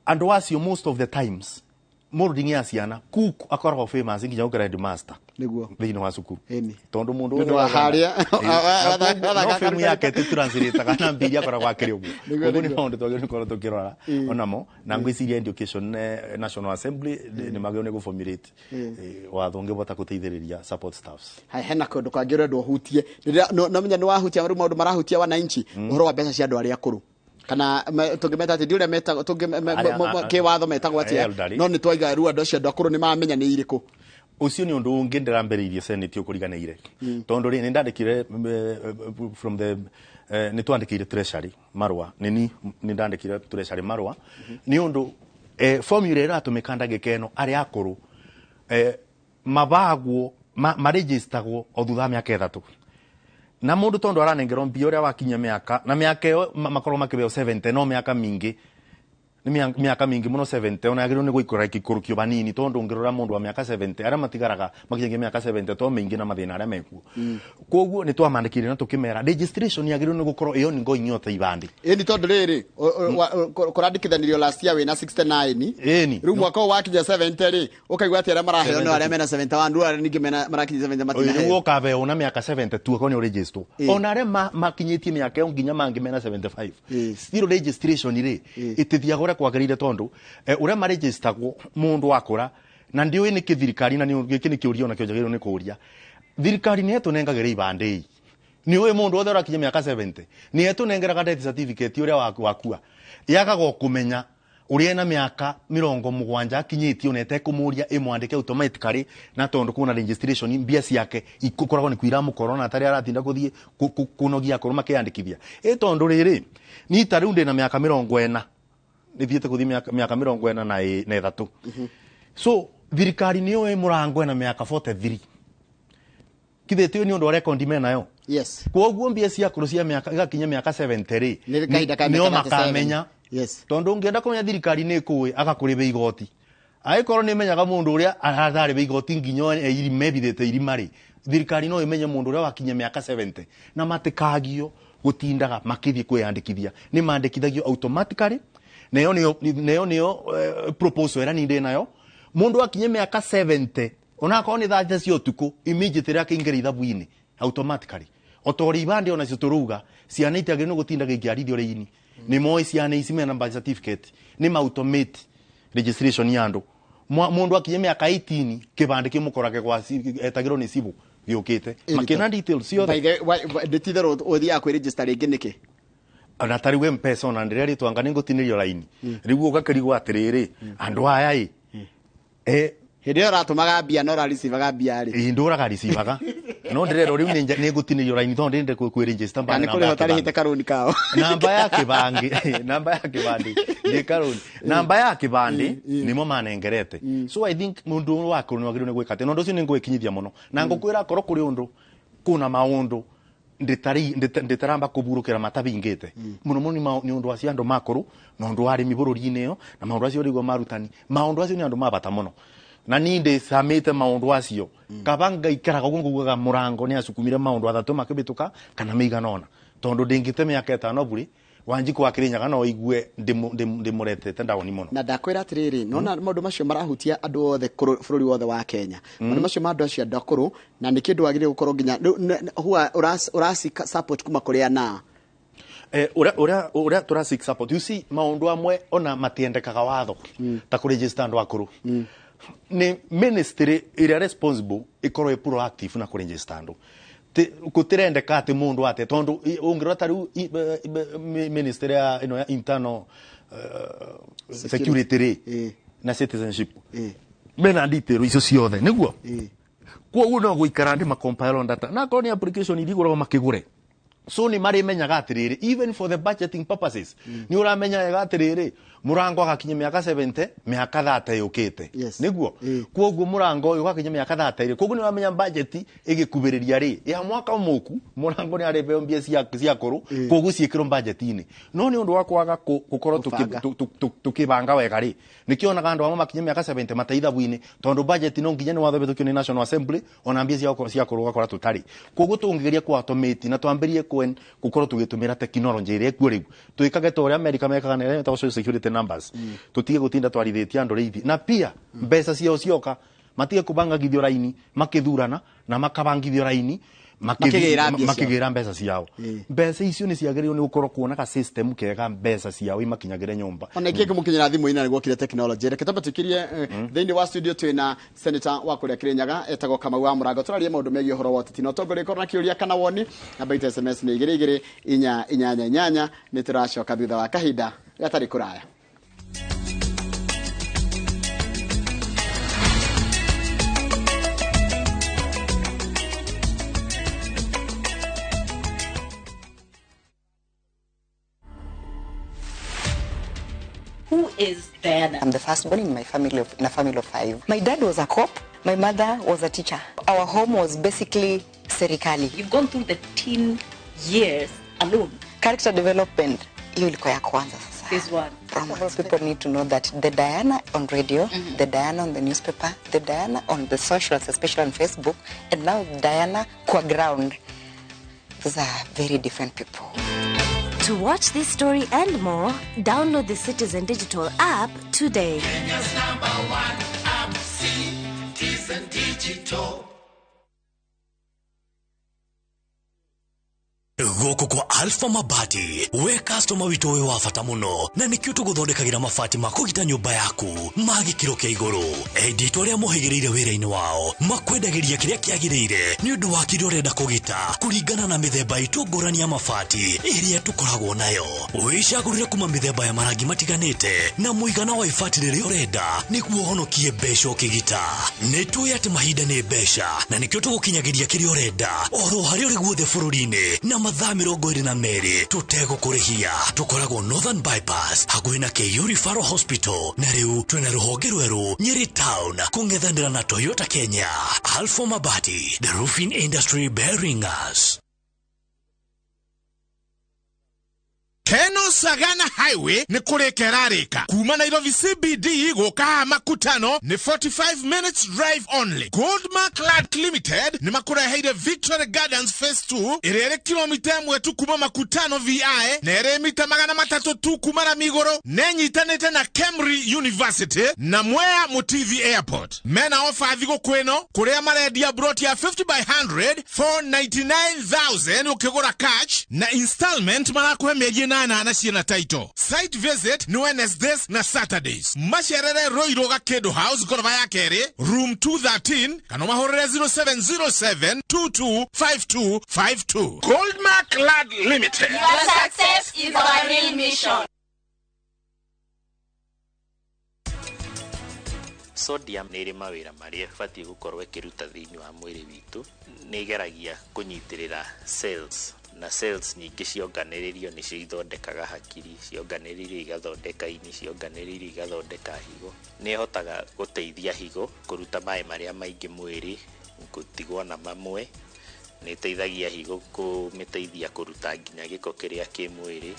andu acio most of the times mundu ndingia ciana kuku akoragwo famous nginya gukira headmaster niguo thiini wa cukuru tondu mundu ndu wa haria no fame yake ti translate kana mbiri akoragwo akiri uguo. Koguo ni maundu twagiriirwo gukorwo tukirora onamo na ngwiciria education National Assembly ni magiriirwo ni guformulate watho ungivota guteithiriria support staffs. Hai hena kaundu kangi urendwo uhutie no menya ni wahutia riu maundu marahutia wananchi uhoro wa mbeca cia andu aria akuru kana tungimeta ati ndiuria metagwo kiwatho metagwo atia no ni twaiga riu andu acio andu akuru ni mamenya ni iriku. Ucio ni undu ungi ndirambiriirie Senate ukuriganire tondu ri ni ndandikire from the ni twandikire Treasury marua ni ndandikire Treasury marua ni undu formula iratumika ndagika ino aria akuru mabagwo marejistagwo o thutha wa miaka 3 na mundu tondu aranengerwo mbia uria wakinya miaka na miaka iyo makorwo makibeo 70 no miaka mingi ni miaka mingi muno 70 ona yagiriirwo ni guikura ikikurukio banini tondu ungirora mundu wa miaka 70 aria matigaraga makinyagia miaka 70 to mingi na mathina aria mekuo. Koguo ni twamandikire na tukimera registration yagiriirwo ni gukorwo iyo ni going yote ibandi ni tondu riri kurandikithanirio last year wina 69 riu mwaka wakinya 70 ri ukaigua ati aria maraheo no aria mena 71 riu aria ningi mena marakinya 70 matinaheo riu ukabeo na miaka 72 ko ni uregister ona aria makinyitie miaka iyo nginya mangi mena 75 still registration ri itithiaga uria kwagirire tondu uria marejistagwo mundu akura na ndiui ni kithirikari na giki ni kiuria ona kio ni kuria thirikari ni etunengagira ibande ni uyu mundu othe urakinya miaka 70 ni etunengeraga death certificate uria wakua yagaga kumenya uria na miaka 70 akinyitie ona etekumuria imwandike automatically na tondu kuna registration mbia ciake ikukoragwo ni kwira mukorona atari aratinda kuthie kunogia akuru makiandikithia tondu riri ni ta riu ndina miaka 40 nithiete kuthi miaka 43. So thirikari niyo murango na miaka 43 kithete ni undu wa record menayo. Yes, koguo mbia cia kuru cia miaka igakinya miaka 73 nio makamenya. Yes, tondu ungienda kumenya thirikari ni kuwi agakuribe igoti aikorwo ni menyaga mundu uria aratharibe igoti nginya irime irima ri thirikari no imenye mundu uria wakinya miaka 70 na matikagio gutindaga makithie kwiyandikithia ni mandikithagio automatically. Neyo niyo proposal era ni nayo mundu akinye miaka 70 onakorwo ni thaa cia utuku immediately akaingira ithabu-ini automatically otori ibande ona cio turuga ciana itiagiriirwo gutinda gĩkĩarithio rĩini ni moi ciana ici mena birth certificate ni automate registration ya andu mundu akinye miaka 18 kibande kimukorage gwa etagirwo ni cibu giukite makina details ciothe. By the way ndititherwo uthiaga kwĩ rĩngĩ nĩkĩ ona tari we mpesa ona ndiria ritwanga ningutinirio raini riu ugakirigwo atiriri andu aya i hindi ĩyo ũratũmaga mbia na ũraricivaga mbia rĩ ndũraga ricivaga no ndirerwo riu nĩ ngũtinĩrio raini tondũ ndĩrenda kwĩregister mbana namba ya kĩbandĩ karũni kao namba ya kĩbandĩ namba ya kĩbandĩ nĩ karũni namba ya kĩbandĩ nĩmo manengerete. So I think mũndũ wakũrũ nĩ wagĩrĩirwo nĩ gwĩka atĩ na ũndũ ũcio nĩ ngwĩkinyithia mũno na ngũkwĩra akorwo kũrĩ ũndũ kuna maũndũ nditaramba kuburukira matabingite muno muno ni undu acio andu makuru na undu wa arimi bururi-ini iyo na maundu acio rigwo marutani maundu acio ni andu mabata muno na ni ndicamite maundu acio kaba ngaikaraga uguo ngugaga murango ni acukumire maundu athatu makibituka kana meiganona tondu ndingite miaka 5 buri Wanjiku wa Kirinyaga no igue ndimuretete ndaoni muno. Na ndakwira atiriri, nona maundu macio marahutia andu othe bururi wothe wa Kenya. Maundu macio ma andu acio andu akuru na ni kindu wagirire gukorwo nginya huwa urasi support kuma kuria na ura tura seek support. You see, maundu amwe ona matiendekaga watho ta kuregister andu akuru. Ni ministry ira responsible ikorwo proactive na kuregister andu. Kutirendeka ati mundu ate tondu ungirora ta riu ministry ya ino ya internal security ri na citizenship mena detail icio ciothe niguo. Koguo no guikara ndi macompile data na korwo ni application iriguragwo makigure. So ni marimenyaga atiriri, even for the budgeting purposes, ni uramenya wega atiriri murango agakinya miaka 70 miaka 30 yukite niguo. Koguo murango uyu gakinya miaka 30 koguo ni uramenya budget igikubiriria ri ya mwaka muku murango ni aribeo mbia cia kuru koguo ciikirwo budget-ini. No ni undu wa kwaga gukorwo tukibanga wega ri nikionaga andu amwe makinya miaka 70 mateithabu-ini tondu budget no nginya ni watho bithukio ni National Assembly ona mbia cia kuru gakora tutari. Koguo tungigeria ku automate na twambirie gukorwo tugitumira technology iria ekuo riu twikage ta uria America mekaga na ĩrĩa social security numbers. Tutige gutinda twarithitie andu reithi na pia mbeca ciao cioka matige kubangagithio raini makithurana na makabangithio raini makigira mbeca ciao. Mbeca icio ni ciagĩrĩirwo nĩ gũkorwo kuonaga system kega mbeca ciao imakinyagĩre nyũmba. Ona ikĩ kĩmũkinyĩra thimũ-inĩ nĩguo kire technology. Reke twambe tũkirie thĩinĩ wa studio twĩna senator wa kũrĩa Kirinyaga etagwo Kamau wa Mũrango. Tũraria maũndũ megiĩ ũhoro wa ũteti na ũtongoria. Korwo na kĩũria kana woni, namba itũ SMS nĩ 2 2 4 8 8. Nĩ tũracoka thutha wa kahinda gatarĩ kũraya. Who is Diana? I'm the firstborn in my family, in a family of 5. My dad was a cop. My mother was a teacher. Our home was basically serikali. You've gone through the teen years alone. Character development, hiyo ilikuwa ya kwanza sasa. This one. People need to know that the Diana on radio, the Diana on the newspaper, the Diana on the socials, especially on Facebook, and now Diana kwa ground. Those are very different people. To watch this story and more, download the Citizen Digital app today. Kenya's #1 app, Citizen Digital. Gũkũ kwa Alpha Mabati, we customer witũ wĩ wa bata mũno na nĩkĩo tũgũthondekagĩra mabati ma kũgita nyũmba yaku ma gĩkĩro kĩa igũrũ. Endia arĩa mohĩgĩrĩire wĩra-inĩ wao makwendagĩria kĩrĩa kĩagĩrĩire nĩ ũndũ wa kĩrĩa ũrenda kũgita kũringana na mĩthemba itũ ngũrani ya mabati ĩrĩa tũkoragwo nayo. Wĩcagũrĩre kuma mĩthemba ya marangi matiganĩte na mũigana wa ibati rĩrĩa ũrenda nĩguo ũhonokie mbeca ũkĩgita. Nĩ tũĩ atĩ mahinda nĩ mbeca na nĩkĩo tũgũkinyagĩria kĩrĩa ũrenda oro harĩa ũrĩ guothe bũrũri-inĩ na mathaa 22 tũtegũkũrĩhia. Tũkoragwo Northern Bypass hakuhĩ na KU Referral Hospital na rĩu twĩna rũhonge rwerũ Nyeri Town kũng'ethanĩra na Toyota Kenya. Alpha Mabati, the roofing industry bearing us. Keno Sagana Highway ni kurekerarika kuma Nairobi CBD guka Makutano ni 45 minutes drive only. Goldmark Land Limited ni makureheire Victory Gardens Phase 2 irere kilomita 1 tu kuma Makutano VI na ere mita 300 tu kuma Ramigoro nenyitanite na Kemri University na Mwea Mutithi Airport. Mena ofa thigo kweno kuria marendia broti ya 50 by 100 499,000 ukigura cash na installment marakuhe mĩeri 8 na ciĩna title. Site visit ni Wednesdays na Saturdays. Macerere Roiro Gakedo House goroba ya kerĩ room 213 kana mahũrĩre 0707 225252. Goldmark Land Limited. Your success is our real mission. Sodium nĩ ĩrĩ mawĩra marĩa ĩbatiĩ gũkorwo ĩkĩruta thĩinĩ wa mwĩrĩ witũ. Nĩ ĩgeragia kũnyitĩrĩra cells na cells nyingĩ cionganĩrĩrio nĩcio ithondekaga hakiri, cionganĩrĩrio igathondeka ini, cionganĩrĩrio igathondeka higo. Nĩ ĩhotaga gũteithia higo kũruta maĩ marĩa maingĩ mwĩrĩ gũtigwo na mamwe. Nĩ ĩteithagia higo kũmĩteithia kũruta nginya gĩko kĩrĩa kĩ mwĩrĩ.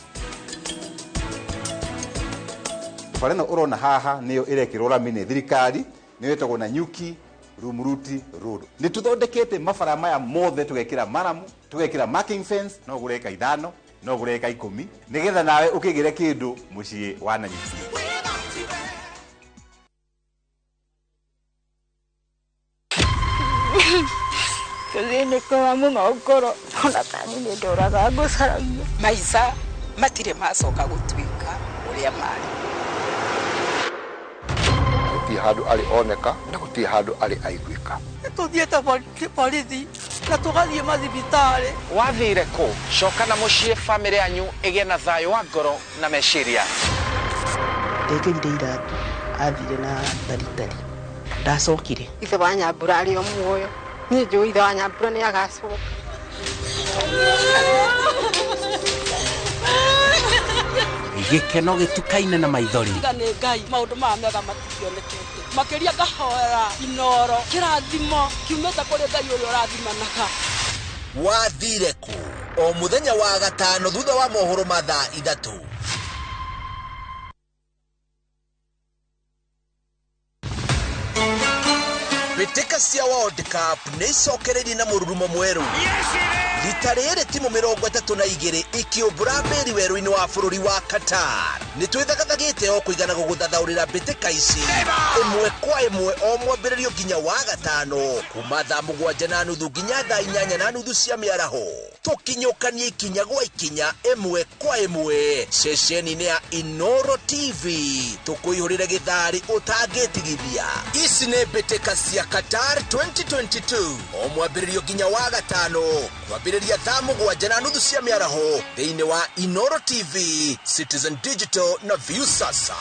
Bara ĩno ũrona haha nĩyo ĩrekĩrwo rami nĩ thirikari, nĩyo ĩtagwo Nanyuki Rumuruti Road. Nĩ tũthondekete mabara maya mothe tũgekĩra maramu, tũgekĩra marking fence, no ũgũre eka 5 No ũgũre ĩka 10 nĩgetha nawe ũkĩgĩre kĩndũ mũciĩ wa Nanyuki. Tũthĩnĩkaga mũno ngoro ona tani nĩ ndoraga ngũcaragia. Maica matirĩ macoka gũtuĩka ũrĩa marĩ. Gũtirĩ handũ arĩ oneka na gũtirĩ handũ arĩ aiguĩka. Tũthiĩte borithi na tũgathiĩ mathibitarĩ. Wathire kũ? Coka na mũciĩ bamĩrĩ yanyu ĩgĩe na thayũ wa ngoro na meciria. Ndekĩrire iratũ athire na taritari ndacokire. Ithe wa Nyambura arĩ o muoyo. Niĩ njũĩ ithe wa Nyambura nĩ agacoka. Gĩkeno gĩtukaine na maithori. Tiga nĩ Ngai maũndũ maya mega matikĩonekete. Makĩria ngahoera Inoro kĩrathimo kiumĩte kũrĩ Ngai ũrĩa ũrathimanaga. Wathire kũ? O mũthenya wa gatano thutha wa mohoro ma thaa 3. Mbĩtĩka cia World Cup nĩ icokereirie na mũrurumo mwerũ. Rita rĩrĩ timu 32 ikĩũmbũra mbĩri werũ-inĩ wa bũrũri wa Qatar. Nĩ twĩthagathagĩte o kũigana gũgũthathaũrĩra mbĩtĩka ici ĩmwe kwa ĩmwe o mwambĩrĩrio nginya wa gatano kuma thaa 7:30 nginya thaa 8:30 cia mĩaraho. Tũkinyũkanie ikinya gwa ikinya ĩmwe kwa ĩmwe ceceni-inĩ ya Inoro TV tũkũihũrĩre gĩtharĩ ũtangĩtigithia. Ici nĩ mbĩtĩka cia Qatar 2022 o mwambĩrĩrio nginya wa gatano kwambĩrĩria thaa 7:30 cia mĩaraho thĩinĩ wa Inoro TV, Citizen Digital na Viusasa.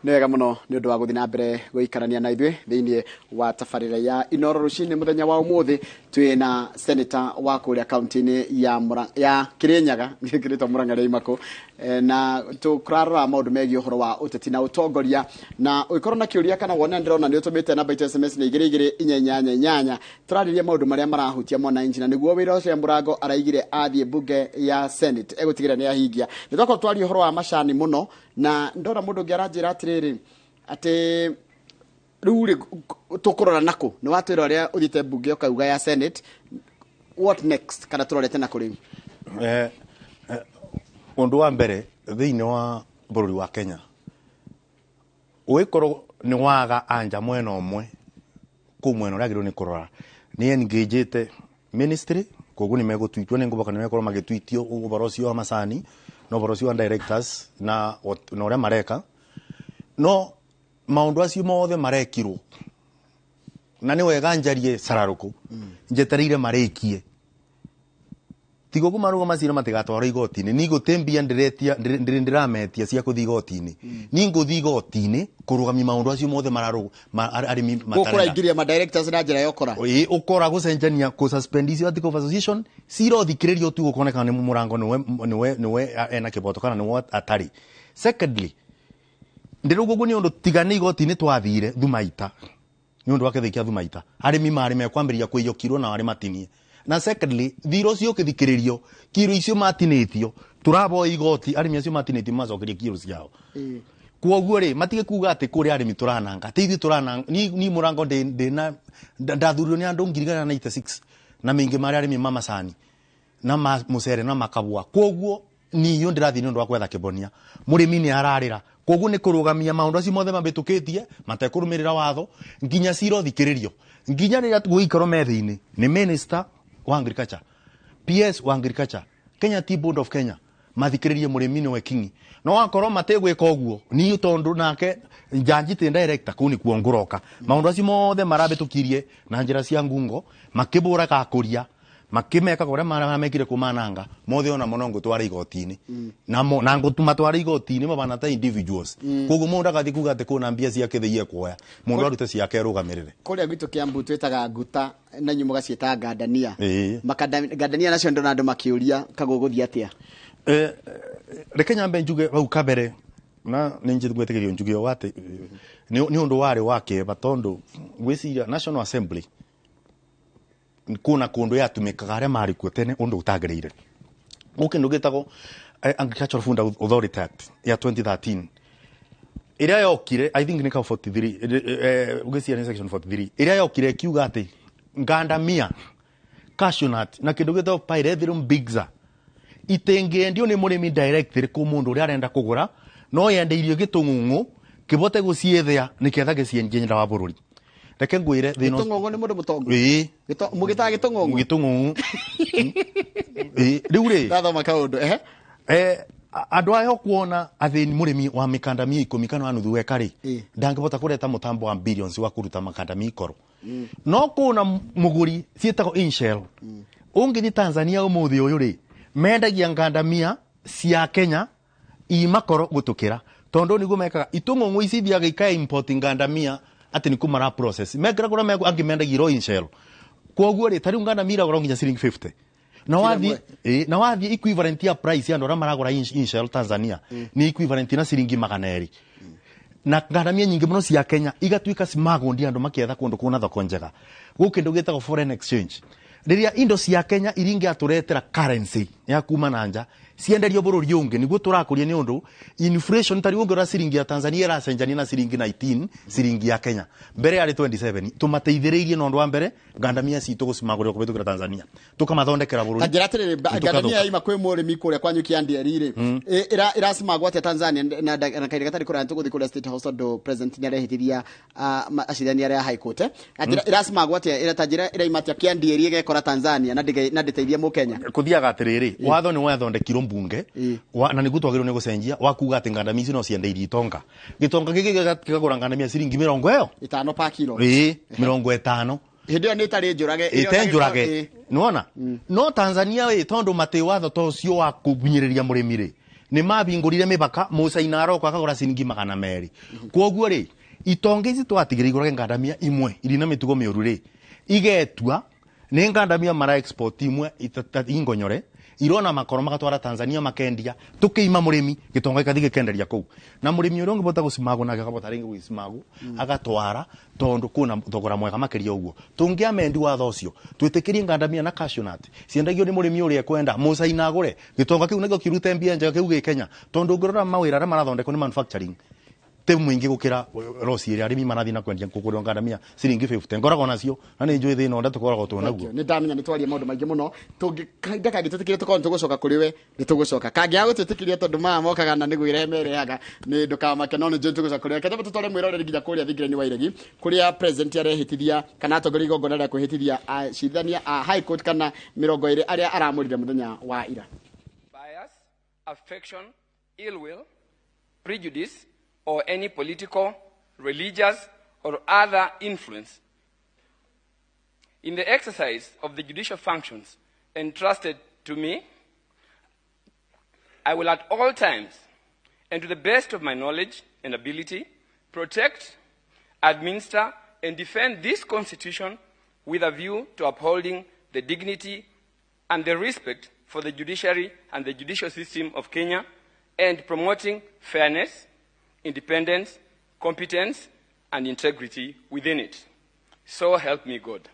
Nĩ wega mũno nĩ ũndũ wa gũthiĩ na mbere gũikarania na ithuĩ thĩinĩ wa tabarĩra ya Inoro rũcinĩ mũthenya wa ũmũthĩ. Twĩ na senator wa kũrĩa kaunti-inĩ ya Kĩrĩnyaga gĩkĩrĩtwo Murang'a rĩa Imakũ, na tũrarora maũndũ megiĩ ũhoro wa ũteti na ũtongoria. Na ũngĩkorwo na kĩũria kana wone ndĩrona nĩ ũtũmĩte namba itũ SMS nĩ 22488. Tũrarĩria maũndũ marĩa marahutia mwananchi na nĩguo wĩra ũcio Mũrango araigire athiĩ mbunge ya Senate egũtigĩrĩra nĩ ahingia. Nĩ twakorwo twaria ũhoro wa macani mũno na ndona mũndũ ũngĩ aranjĩra atĩrĩrĩ atĩ rĩu rĩ tũkũrora nakũ? Nĩ watwĩra ũrĩa ũthiĩte mbunge ũkauga ya Senate, what next? Kana tũrorete nakũ rĩu? Ũndũ wa mbere thĩinĩ wa bũrũri wa Kenya ũgĩkorwo nĩ waga anja mwena ũmwe kũu mwena ũrĩa agĩrĩirwo nĩ kũrora nĩ engagete ministry koguo nĩ megũtwitwo nĩ ngũbaka nĩ mekorwo magĩtwitio ũhoro ũcio wa macani na ũhoro ũcio wa directors na ũrĩa mareka no maũndũ acio mothe marekirwo na nĩ wega njarie cararũkũ njetereire marĩkie tigo kumaruga macira matigatwarwo igoti-inĩ ni gũtĩ mbia ndĩrametia cia kũthiĩ igoti-inĩ ni ngũthiĩ igoti-inĩ kũrũgamia maũndũ acio mothe arĩmi matarenda ma directors na njĩra ya ũkora ĩĩ ũkora gũcenjania kũ suspend icio article of association cirothikĩrĩrio tu gũkoneka nĩ Mũrango nĩwe ena kĩboto kana nĩwe atarĩ. Secondly ndĩrauga ũguo nĩ ũndũ tiga nĩ igoti-inĩ twathire Thumaita nĩ ũndũ wa kĩthĩi kĩa Thumaita arĩmi marĩ mekwambĩrĩria kũiyũkirwo na arĩ matinie. Na secondly thiro ũcio ũkĩthikĩrĩrio kiro icio matinĩtio tũraboa igoti arĩmi acio matinĩtio macokerie kiro ciao. Kwoguo rĩ matige kuga atĩ kũrĩa arĩmi tũrananga ti ithuĩ tũrananga ni Mũrango ndĩna ndathurirwo nĩ andũ 1996 na mĩingĩ marĩ arĩmi ma macani na mũcere na makabua. Kwoguo niyo ndĩrathiĩ nĩ ũndũ wa gwetha kĩbonia mũrĩmi nĩ ararĩra. Kwoguo nĩ kũrũgamia maũndũ acio mothe mabĩtũkĩtie matekũrũmĩrĩra watho nginya cirothikĩrĩrio nginya rĩrĩa gũikarwo metha-inĩ nĩ minister wa agriculture, PS wa agriculture, Kenya Tea Board of Kenya mathikĩrĩrie mũrĩmi nĩwe kingi no akorwo mategwĩka ũguo ni tondũ nake njanji ti director kũu nĩkuo ngũroka maũndũ acio mothe marabĩtũkirie na njĩra cia ngungo makĩbũraga akũria makĩmekaga ũrĩa maramekire kũmananga mothe ona mũno ngũtwara igoti-inĩ na ngũmatwara igoti-inĩ mabana ta individuals. Koguo mũndũ agathiĩ kuga atĩ kũna mbia ciake thĩiye kuoya mũndũ arute ciake arũgamĩrĩre. Kũrĩa gwitũ Kiambu twĩtaga nguta na inyuĩ mũgaciĩta ngandania. Ngandania nacio ndona andũ makĩũria kagũgũthiĩ atĩa. Reke nyambe njuge hau kabere na nĩ njĩtĩkĩrio njuge ũũ atĩ nĩ ũndũ warĩ wa kĩeva tondũ ngwĩciria National Assembly kuna kũndũ yatumĩkaga arĩa marĩ kuo tene ũndũ ũtagĩrĩire. Gũkũ kĩndũ gĩtagwo Agricultural Food Authority Act ya 2013 Ĩrĩa yokire, I think nĩ ka 43, ũgĩciria nĩ section 43 ĩrĩa yokire ĩkiuga atĩ ngandamia, cashew nut na kĩndũ gĩtagwo pyrethrum bixa itingĩendio nĩ mũrĩmi directly kũ mũndũ ũrĩa arenda kũgũra, no yendeirio gĩtũng'ũng'ũ kĩbote gũciethea nĩketha gĩcienjie nja wa bũrũri. Reke ngwĩre thĩna. Gĩtũng'ũng'ũ nĩ mũndũ mũtongu? Ĩĩ. Mũgĩtaga gĩtũng'ũng'ũ? Gĩtũng'ũng'ũ. Ĩĩ, rĩu rĩ, ndathoma kaũndũ, ehe. Andũ aya ũkuona athĩni, mũrĩmi wa mĩkandamia 10 kana wa nuthu eka rĩ, ndangĩhota kũreta mũtambo wa billions wa kũruta makandamia ikoro. No kũna mũgũri ciĩtagwo inshell. Ũngĩthiĩ Tanzania ũmũthĩ ũyũ rĩ, mendagia ngandamia cia Kenya i makoro gũtũkĩra, tondũ nĩguo mekaga itũng'ũng'ũ ici ithiaga ika import ngandamia atĩ nĩkuo mara process mekĩra kũrĩa angĩ mendagia iro inshell. Koguo rĩ, ta rĩu ngandamia iragũra nginya ciringi 50 na wathiĩ, na wathiĩ equivalent ya price ya andũ arĩa maragũra inshell Tanzania nĩ equivalent na ciringi 200. Na ngandamia nyingĩ mũno cia Kenya igatuĩka cimagondi andũ makĩetha kũndũ kũna thoko njega. Gũkũ kĩndũ gĩtagwo foreign exchange, rĩrĩa indo cia Kenya iringĩatũretera currency ya kuma na nja cienderio bũrũri ũngĩ, nĩguo tũrakũria, nĩ ũndũ inflation. Ta rĩu ũngĩrora ciringi ya Tanzania ĩracenjania na ciringi 19, ciringi ya Kenya mbere yarĩ 27. Tũmateithĩrĩirie na ũndũ wa mbere ngandamia citũ gũcimagũrĩra kũhĩtũkĩra Tanzania, tũkamathondekera bũrũri. Ta njĩra atĩrĩrĩ, ngandamia yaima kwĩ mũrĩmi kũrĩa kwanyu Kĩandieri rĩ, ĩracimagwo atĩa Tanzania? Na kahinda gatarĩ kũraya tũgũthiĩ kũrĩa State House, tondũ president nĩarehĩtithia acirithania arĩa a High Court. Ĩracimagwo atĩa? Ta njĩra, ĩraima atĩa Kĩandieri ĩgekora Tanzania na ndĩteithie Mũkenya? Kũthiaga atĩrĩrĩ, watho nĩ wathondekirwo mbunge na nĩguo twagĩrĩirwo nĩ gũcenjia wa kuga atĩ ngandamia ici no ciendeirio itonga. Gĩtonga gĩkĩ gĩkagũra ngandamia ciringi mĩrongo ĩyo 50 pa kilo. Ĩĩ, 50. Hĩndĩ ĩyo nĩ ĩtarĩ njũrage. Ĩte njũrage, nĩwona? No Tanzania ĩ, tondũ matĩ watho ta ũcio wa kũhinyĩrĩria mũrĩmi rĩ, nĩ mabingũrire mĩbaka, mũcaina aroka akagũra ciringi 200. Koguo rĩ, itonga ici twatigĩrĩire igũrage ngandamia imwe irĩ na mĩtugo mĩũru rĩ, igetua nĩ ngandamia mara export imwe ingonyore irona makoro magatwara Tanzania makendia, tukiima mũrĩmi gĩtonga gĩgathiĩ gĩkenderia kũu, na mũrĩmi ũrĩa ũngĩbota gũcimagwo nake akabota rĩngĩ gũgĩcimagwo agatwara, tondũ kwĩna thogora mwega makĩria. Ũguo tũngĩamendi watho ũcio, twĩtĩkĩrie ngandamia na cashew nut ciendagio nĩ mũrĩmi ũrĩa ekwenda, mũcaina agũre, gĩtonga kĩu nĩkĩo kĩrute mbia njega kĩu gĩ Kenya, tondũ ũngĩrora mawĩra arĩa marathondekwo nĩ manufacturing te mũingĩ gũkĩra roci ĩrĩa arĩmi marathiĩ na kwendia kũgũrĩrwo ngandamia ciringi 50. Ngoragwo nacio na nĩ njũĩ thĩna ũrĩa tũkoragwo twĩ naguo. Nĩ ndamenya nĩ twaria maũndũ maingĩ mũno. Kahinda kangĩtwĩtĩkĩria tũkorwo nĩ tũgũcoka kũrĩ we, nĩ tũgũcoka. Kangĩaga gũtwĩtĩkĩria, tondũ maya mokaga na nĩ gwĩrehe merehaga, nĩ ndũkamake, no nĩ njũĩ tũgũcoka kũrĩ we. Reke twambe tũtware mwĩroreri nginya kũrĩa thingira-inĩ wa Iregi, kũrĩa president arehĩtithia kana atongoria igongona rĩa kwĩhĩtithia acirithania a High Court kana 20 arĩa aramũrire mũthenya wa ira. Bias, affection, ill will, prejudice, or any political, religious, or other influence in the exercise of the judicial functions entrusted to me, I will at all times, and to the best of my knowledge and ability, protect, administer, and defend this Constitution with a view to upholding the dignity and the respect for the judiciary and the judicial system of Kenya, and promoting fairness, independence, competence, and integrity within it. So help me God.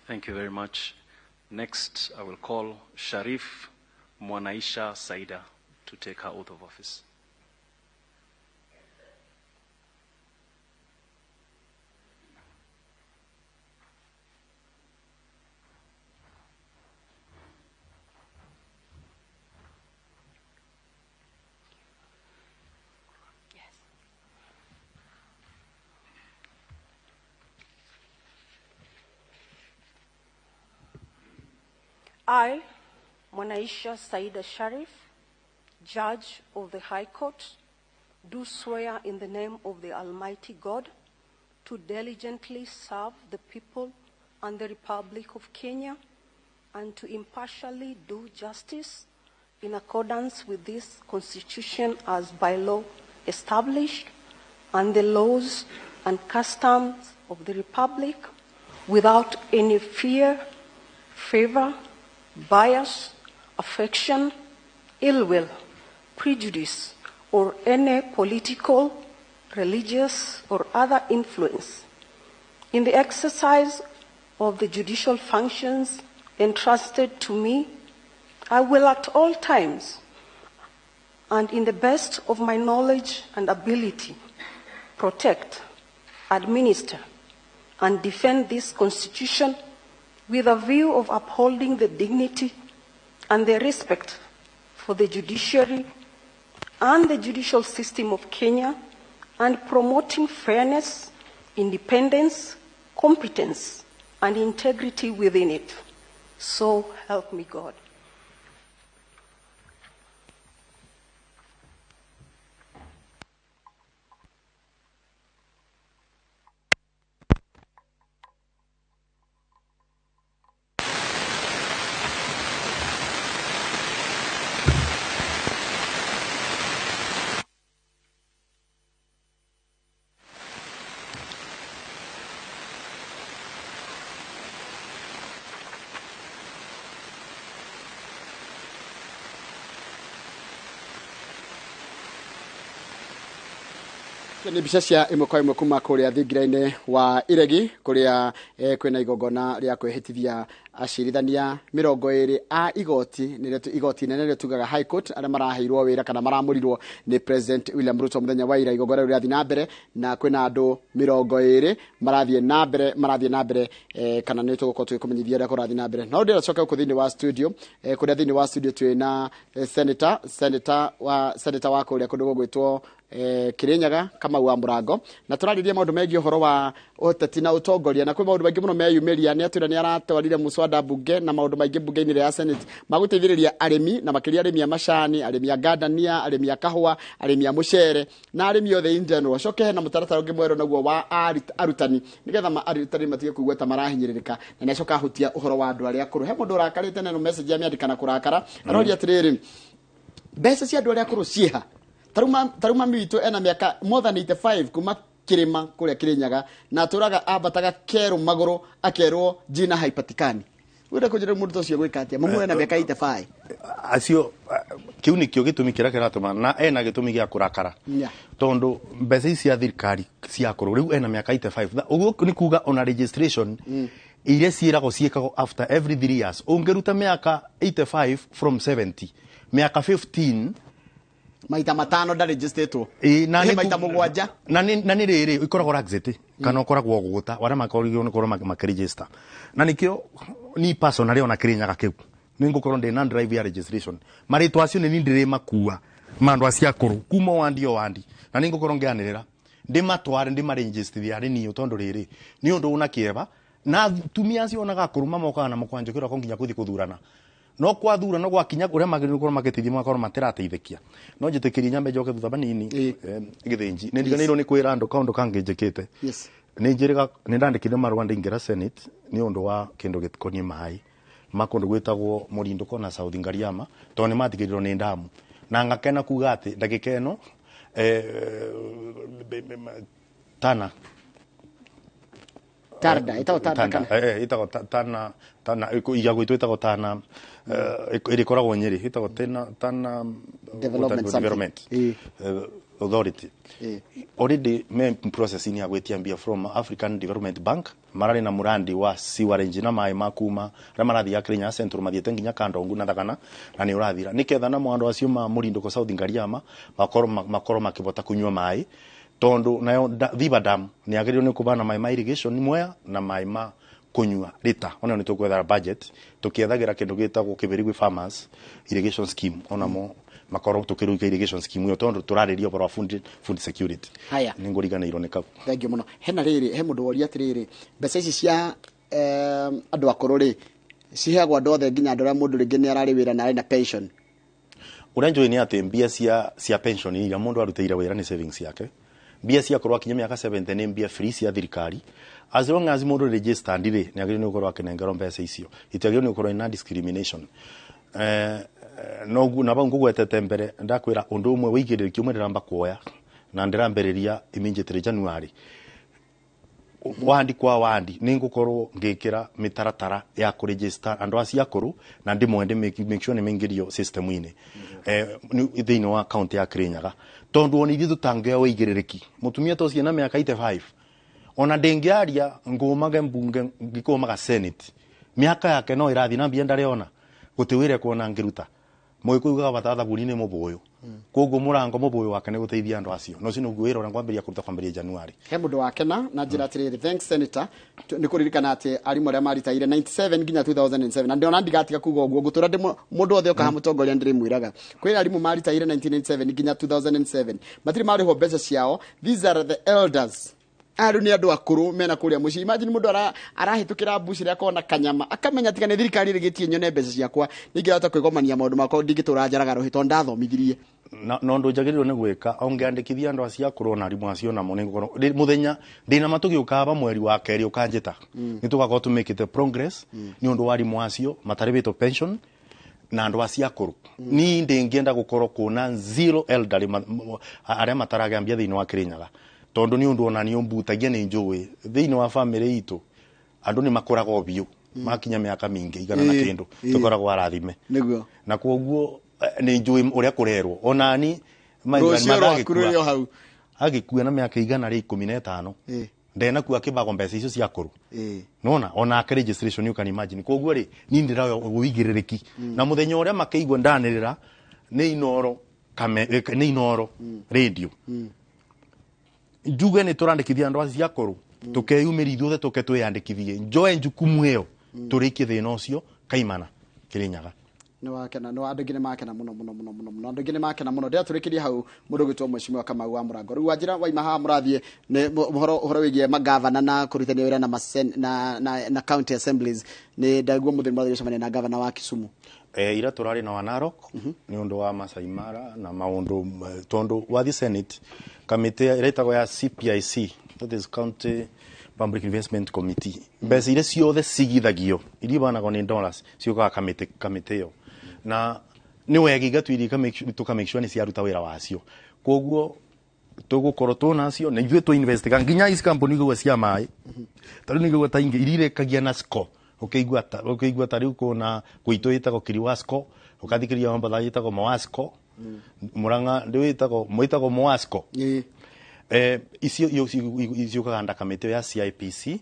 Thank you very much. Next, I will call Sharif Mwanaisha Saida to take her oath of office. Yes. I, Mwanaisha Saida Sharif, Judge of the High Court, do swear in the name of the Almighty God to diligently serve the people and the Republic of Kenya and to impartially do justice in accordance with this Constitution as by law established and the laws and customs of the Republic without any fear, favor, bias, affection, ill will, prejudice, or any political, religious, or other influence. In the exercise of the judicial functions entrusted to me, I will at all times, and in the best of my knowledge and ability, protect, administer, and defend this Constitution with a view of upholding the dignity and the respect for the judiciary and the judicial system of Kenya, and promoting fairness, independence, competence, and integrity within it. So help me God. Nĩ mbica cia ĩmwe kwa ĩmwe kuma kũrĩa thingira-inĩ wa Iregi kũrĩa kwĩna igongona rĩa kwĩhĩtithia acirithania 20 a igoti nĩrĩo igoti inene rĩrĩa tugaga High Court arĩa maraheirwo wĩra kana maramũrirwo nĩ President William Ruto mũthenya wa ira. Igongona rĩu rĩrathiĩ na mbere na kwĩna andũ 20 marathiĩ na mbere kana nĩ tũgũkorwo tũgĩkũmenyithia ũrĩa kũrathiĩ na mbere. No ndĩracoka gũkũ thĩinĩ wa studio, kũrĩa thĩinĩ wa studio twĩna senator wa kũrĩa kũndũ gũgwĩtwo Kirinyaga Kamau wa Murango, na tũrarĩria maũndũ megiĩ ũhoro wa ũteti na ũtongoria, na kwĩ maũndũ maingĩ mũno meyumĩria. Nĩ atwĩra nĩ aratwarire mũswada mbunge na maũndũ maingĩ mbunge-inĩ ya Senate magũteithĩrĩria arĩmi, na makĩria arĩmi a macani, arĩmi a ngandania, arĩmi a kahũa, arĩmi a mũcere na arĩmi othe in general. Coke hena mũtaratara ũngĩ mwerũ naguo wa arutani, nĩgetha arutani matige kũigua ta marahinyĩrĩrĩka, na nĩ acoka ahutia ũhoro wa andũ arĩa akũrũ. He mũndũ ũrakarĩte na message amĩandĩka na kũrakara, aroria atĩrĩrĩ, mbeca cia andũ arĩa akũrũ ciĩha? Taruma mami witũ ena mĩaka more than 85 kuma Kirima kũrĩa Kirinyaga, na atũraga ambataga kerũ magũrũ akerwo jina haipatikani. Wenda kũnjĩra mũndũ ũcio gwĩka atĩa? Mamu ena mĩaka 85. Acio kĩu nĩkĩo gĩtũmi kĩrĩa kĩratũma na ena gĩtũmi gĩa kũrakara, tondũ mbeca ici cia thirikari cia akũrũ rĩu ena mĩaka 85, ũguo nĩ kuga ona registration iria ciĩragwo ciĩkagwo after every 3 years. Ũngĩruta mĩaka 85 from 70, mĩaka 15 maita matano ndarĩgĩstĩtwo, na maita mũgwanja, na nĩ rĩrĩ ikoragwo laxity kana ũkoragwo gũgũta arĩa makoragwo nĩ korwo makĩregister. Na nĩkĩo ni personally ona Kirinyaga kĩu nĩ ngũkorwo ndĩ na drive ya registration, marĩtwa acio nĩ niĩ ndĩrĩmakua ma andũ acio akũrũ kuma wandi o wandi, na nĩ ngũkorwo ngĩanĩrĩra ndĩmatware ndĩmarĩgĩstithie harĩ niĩ, tondũ rĩrĩ nĩ ũndũ ũna kĩeva na atumia acio onaga akũrũ mamokaga na mũkwanjũ kĩroko nginya gũthiĩ kũthurana, no kwathura no gwakinya kuria magĩrĩirwo gũkorwo magĩteithia magakorwo matirateithĩkia. No njĩtĩkĩrie nyambe njoke thutha banini gĩthĩnji nĩ ndiganĩirwo nĩ kwĩra andũ kaũndũ kangĩ njĩkĩte. Nĩ njĩrĩga nĩ ndandĩkire marũa ndaingĩra Senate nĩ ũndũ wa kĩndũ gĩkoniĩ maĩ ma kũndũ gwĩtagwo Mũrindũko na South Ngariama, tondũ nĩ matigĩrĩrwo nĩ ndamu, na ngakena kuga atĩ ndagĩka ĩno Tana Tarda, ĩtagwo Tarda kana? Ĩtagwo Tana, Tana, iga gwitũ ĩtagwo Tana, ĩrĩa ĩkoragwo Nyĩrĩ, ĩtagwo Tana Development Authority. Already me processing ya gwĩtia mbia from African Development Bank, mararĩ na mũrandi wa sewerage na maĩ ma kuma arĩa marathiĩ Kenya Central mathiĩte nginya Kandongu na Thagana, na nĩ ũrathira nĩketha namo andũ acio ma Mũrindũko South Ngariama makorwo makĩhota kũnyua maĩ, tondũ nayo Thiba Dam nĩ yagĩrĩirwo nĩ kũbana maĩ ma irrigation Mwea na maĩ ma kũnyua rita. Ona nĩ tũkwetha budget tũkĩethagĩra kĩndũ gĩtagwo Kĩbĩrigwi Farmers Irrigation Scheme, onamo makorwo tũkĩruga irrigation scheme ĩyo, tondũ tũrarĩria ũhoro wa food security. Haya, nĩ ngũriganĩirwo nĩ kau. Thank you mũno. Hena rĩrĩ, he mũndũ woria atĩrĩrĩ, mbeca ici cia andũ akũrũ rĩ Ciheagwo andũ othe nginya andũ arĩa mũndũ rĩngĩ nĩ ararĩ wĩra na arĩ na pension. Ũrĩa njũĩ nĩ atĩ mbia cia pension iria mũndũ arutĩire wĩra nĩ savings yake. Mbia cia korwo akinya mĩaka 70 nĩ mbia free cia thirikari. As long as mũndũ registered rĩ, nĩ agĩrĩirwo nĩ gũkorwo akĩnengerwo mbeca icio. Itiagĩrĩirwo nĩ gũkorwo ina discrimination. No na bau ngũgwetete mbere ndakwĩra ũndũ ũmwe wĩigĩrĩrĩki ũmwe ndĩramba kuoya na ndĩrambĩrĩria immediately January. Wandi kwa wandi nĩ ngũkorwo ngĩkĩra mĩtaratara ya kũregister andũ acio akũrũ na ndĩmwende make sure nĩ maingĩrio system-inĩ thĩinĩ wa county ya Kirinyaga, tondũ ona ithuĩ tũtangĩoya wĩigĩrĩrĩki mũtumia ta ũcio na mĩaka 85 ona ndĩngĩaria ngũmage mbunge ngĩkũmaga senate mĩaka yake no ĩrathiĩ na mbia ndarĩona gũtĩ wĩra kuona ngĩruta mũgĩkũyũ ugaga bata thabuni nĩ mũbũyũ koguo mũrango mũbũyũ wake nĩ gũteithia andũ acio no ũcio nĩguo wĩra ũrĩa ngwambĩrĩria kũruta kwambĩrĩria January. He mũndũ wakena na njĩra atĩrĩrĩ, thanks senator, nĩ kũririkana atĩ arimũ arĩa maritaire 97 nginya 2007 na ndĩona ndigatiga kuga ũguo ngũtũra ndĩ mũndũ othe okaha mũtongoria ndĩrĩmwĩraga kwĩ arimũ maritaire 1997 nginya 2007 matirĩ marĩhwo mbeca ciao. These are the elders. Arũ nĩ andũ akũrũ mena kũrĩa mũciĩ. Imagine mũndũ arahĩtũkĩra mbuci rĩa akona kanyama akamenya tiga nĩ thirikari ĩrĩgĩtie nyone mbeca ciakwa ningĩhota kwĩgomania maũndũ makwa ndingĩtũra njaraga rũhĩ tondũ ndathomithirie. Na ũndũ njagĩrĩirwo nĩ gwĩka ũngĩandĩkithia andũ acio akũrũ na arimũ acio namo nĩ ngũkorwo mũthenya ndĩna matũgĩũka aba mweri wa kerĩ ũkanjĩta nĩ tũgakorwo tũmĩkĩte progress nĩ ũndũ wa arimũ acio matarĩhĩtwo pension na andũ acio akũrũ. Niĩ ndĩngĩenda gũkorwo kuona zero elderly arĩa mataragĩa mbia thĩinĩ wa Kirinyaga tondu ni undu ona ni umbutagia ni njui thiini wa family itu andu ni makoragwo biu makinya miaka mingi igana na kindu tukoragwo arathime niguo na koguo ni njui uria kurerwo ona ni maithani agikua na miaka 115 ndena kuwa kibago mbeca icio cia kuru nona ona ake registration you can imagine koguo ri ni ndirayo uigirĩrĩki na muthenya uria makeigua ndanĩrĩra ni Inoro ni Inoro radio njuge nĩ tũrandĩkithia andũ acio akũrũ tũkeyumĩria ithuothe tũke twĩyandĩkithie njoe njukumu ĩyo tũrĩkie thĩna ũcio kaimana Kirinyaga. Nĩ wakena no andũ aingĩ nĩ makena mũno mũno mũno mũno mũno andũ aingĩ nĩ makena mũno ndĩratũrĩkĩria hau mũndũ ũgwĩtwo Mheshimiwa Kamau wa Mũrango. Rĩu wanjĩra waima haha mũrathiĩ nĩ ũhoro wĩgiĩ magavana na kũrutithania wĩra na county assemblies nĩ ndaigua mũthenya mũrathiĩ gũcemania na gavana wa Kisumu. Ira tũrarĩ na wa Narok nĩ ũndũ wa Masai Mara na maũndũ tondũ wathi Senate kamĩtĩ ĩrĩa ĩtagwo ya CPIC, that is County Public Investment Committee, mbeca iria ciothe cigithagio iria ibanagwo nĩ dollars ciũkaga kamĩtĩ ĩyo na nĩ wega igatuiria tũka make sure nĩ ciaruta wĩra wacio koguo tũgũkorwo tũnacio na ithuĩ tũinvestiga nginya ici kambuni igũgwa cia maĩ ta rĩu nĩigũgwa ta ingĩ iria irekagia na SCO ũkĩigua ta rĩu kũna gwitũ ĩtagwo Kiriwasco ũkathikĩria Mombatha ĩtagwo Mowasco Murang'a ndĩ mwĩtagwo Mowasco icio ciũkaga nda kamĩtĩ ya CIPC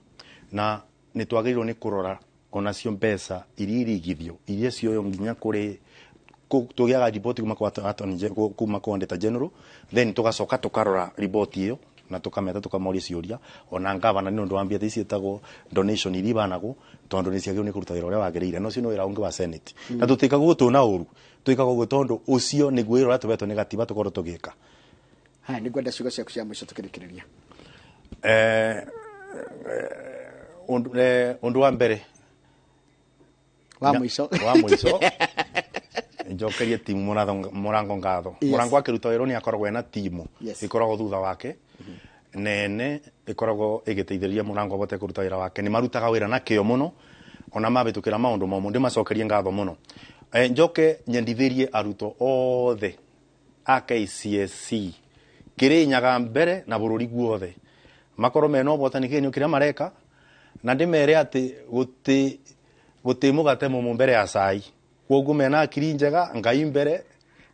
na nĩ twagĩrĩirwo nĩ kũrora onacio mbeca iria irigithio iria cioyo nginya kũrĩ tũgĩaga riboti kuma kwa Auditor General then tũgacoka tũkarora riboti ĩyo na tũkameta tũkamoria ciũria ona ngavana nĩ ũndũ wa mbia ici ĩtagwo donation iria ibanagwo tondũ nĩ ciagĩrĩirwo nĩ kũruta wĩra ũrĩa wagĩrĩire na ũcio nĩ wĩra ũngĩ wa Senate na tũtĩkaga ũguo tũna ũru twĩkaga ũguo tondũ ũcio nĩguo wĩra ũrĩa tũhetwo nĩ gatiba tũkorwo tũgĩka. Haya nĩ ngwenda ciugo ciaku cia mũico tũkĩrĩkĩrĩria. Ũndũ wa mbere wa mũico njokerie timu Mũrango ngatho. Mũrango akĩruta wĩra nĩ akoragwo ena timu ĩkoragwo thutha wake nene ĩkoragwo ĩgĩteithĩrĩria Mũrango abote kũruta wĩra wake nĩ marutaga wĩra na kĩo mũno ona mabĩtũkĩra maũndũ momũ ndĩmacokerie ngatho mũno. Njoke nyendithĩrie arutwo othe a KCSE Kirinyaga mbere na bũrũri guothe makorwo mena ũhotani kĩgeranio kĩrĩa mareka na ndĩmere atĩ gũtĩ mũgate mũmũ mbere ya cai koguo mena akiri njega Ngai mbere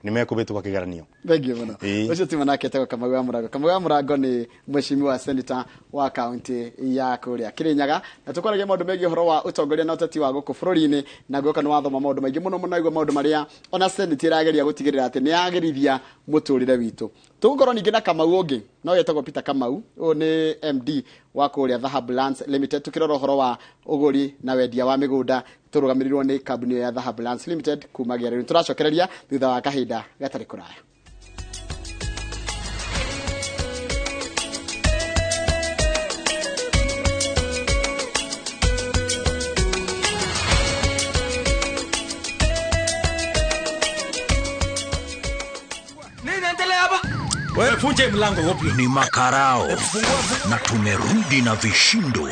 nĩ mekũhĩtũka kĩgeranio. Thank you mũno. Ũcio ti manake etagwo Kamau wa Mũrango. Kamau wa Mũrango nĩ mheshimiwa senator wa county ya kũrĩa Kirinyaga na tũkwaragia maũndũ megiĩ ũhoro wa ũtongoria na ũteti wa gũkũ bũrũri-inĩ na guoka nĩ wathoma maũndũ maingĩ mũno mũno igua maũndũ marĩa ona senate ĩrageria gũtigĩrĩra atĩ nĩ yagĩrithia mũtũrĩre witũ. Tũgũkorwo ningĩ na Kamau ũngĩ no etagwo Peter Kamau, ũyũ nĩ MD wa kũrĩa Dhahab Lands Limited tũkĩrora ũhoro wa ũgũri na wendia wa mĩgũnda tũrũgamĩrĩirwo nĩ kambuni ya Dhahab Lands Limited kumagia rĩu. Tũracokereria thutha wa kahinda gatarĩ kũraya. Funja mlango Ni makarao na tumerudi na vishindo.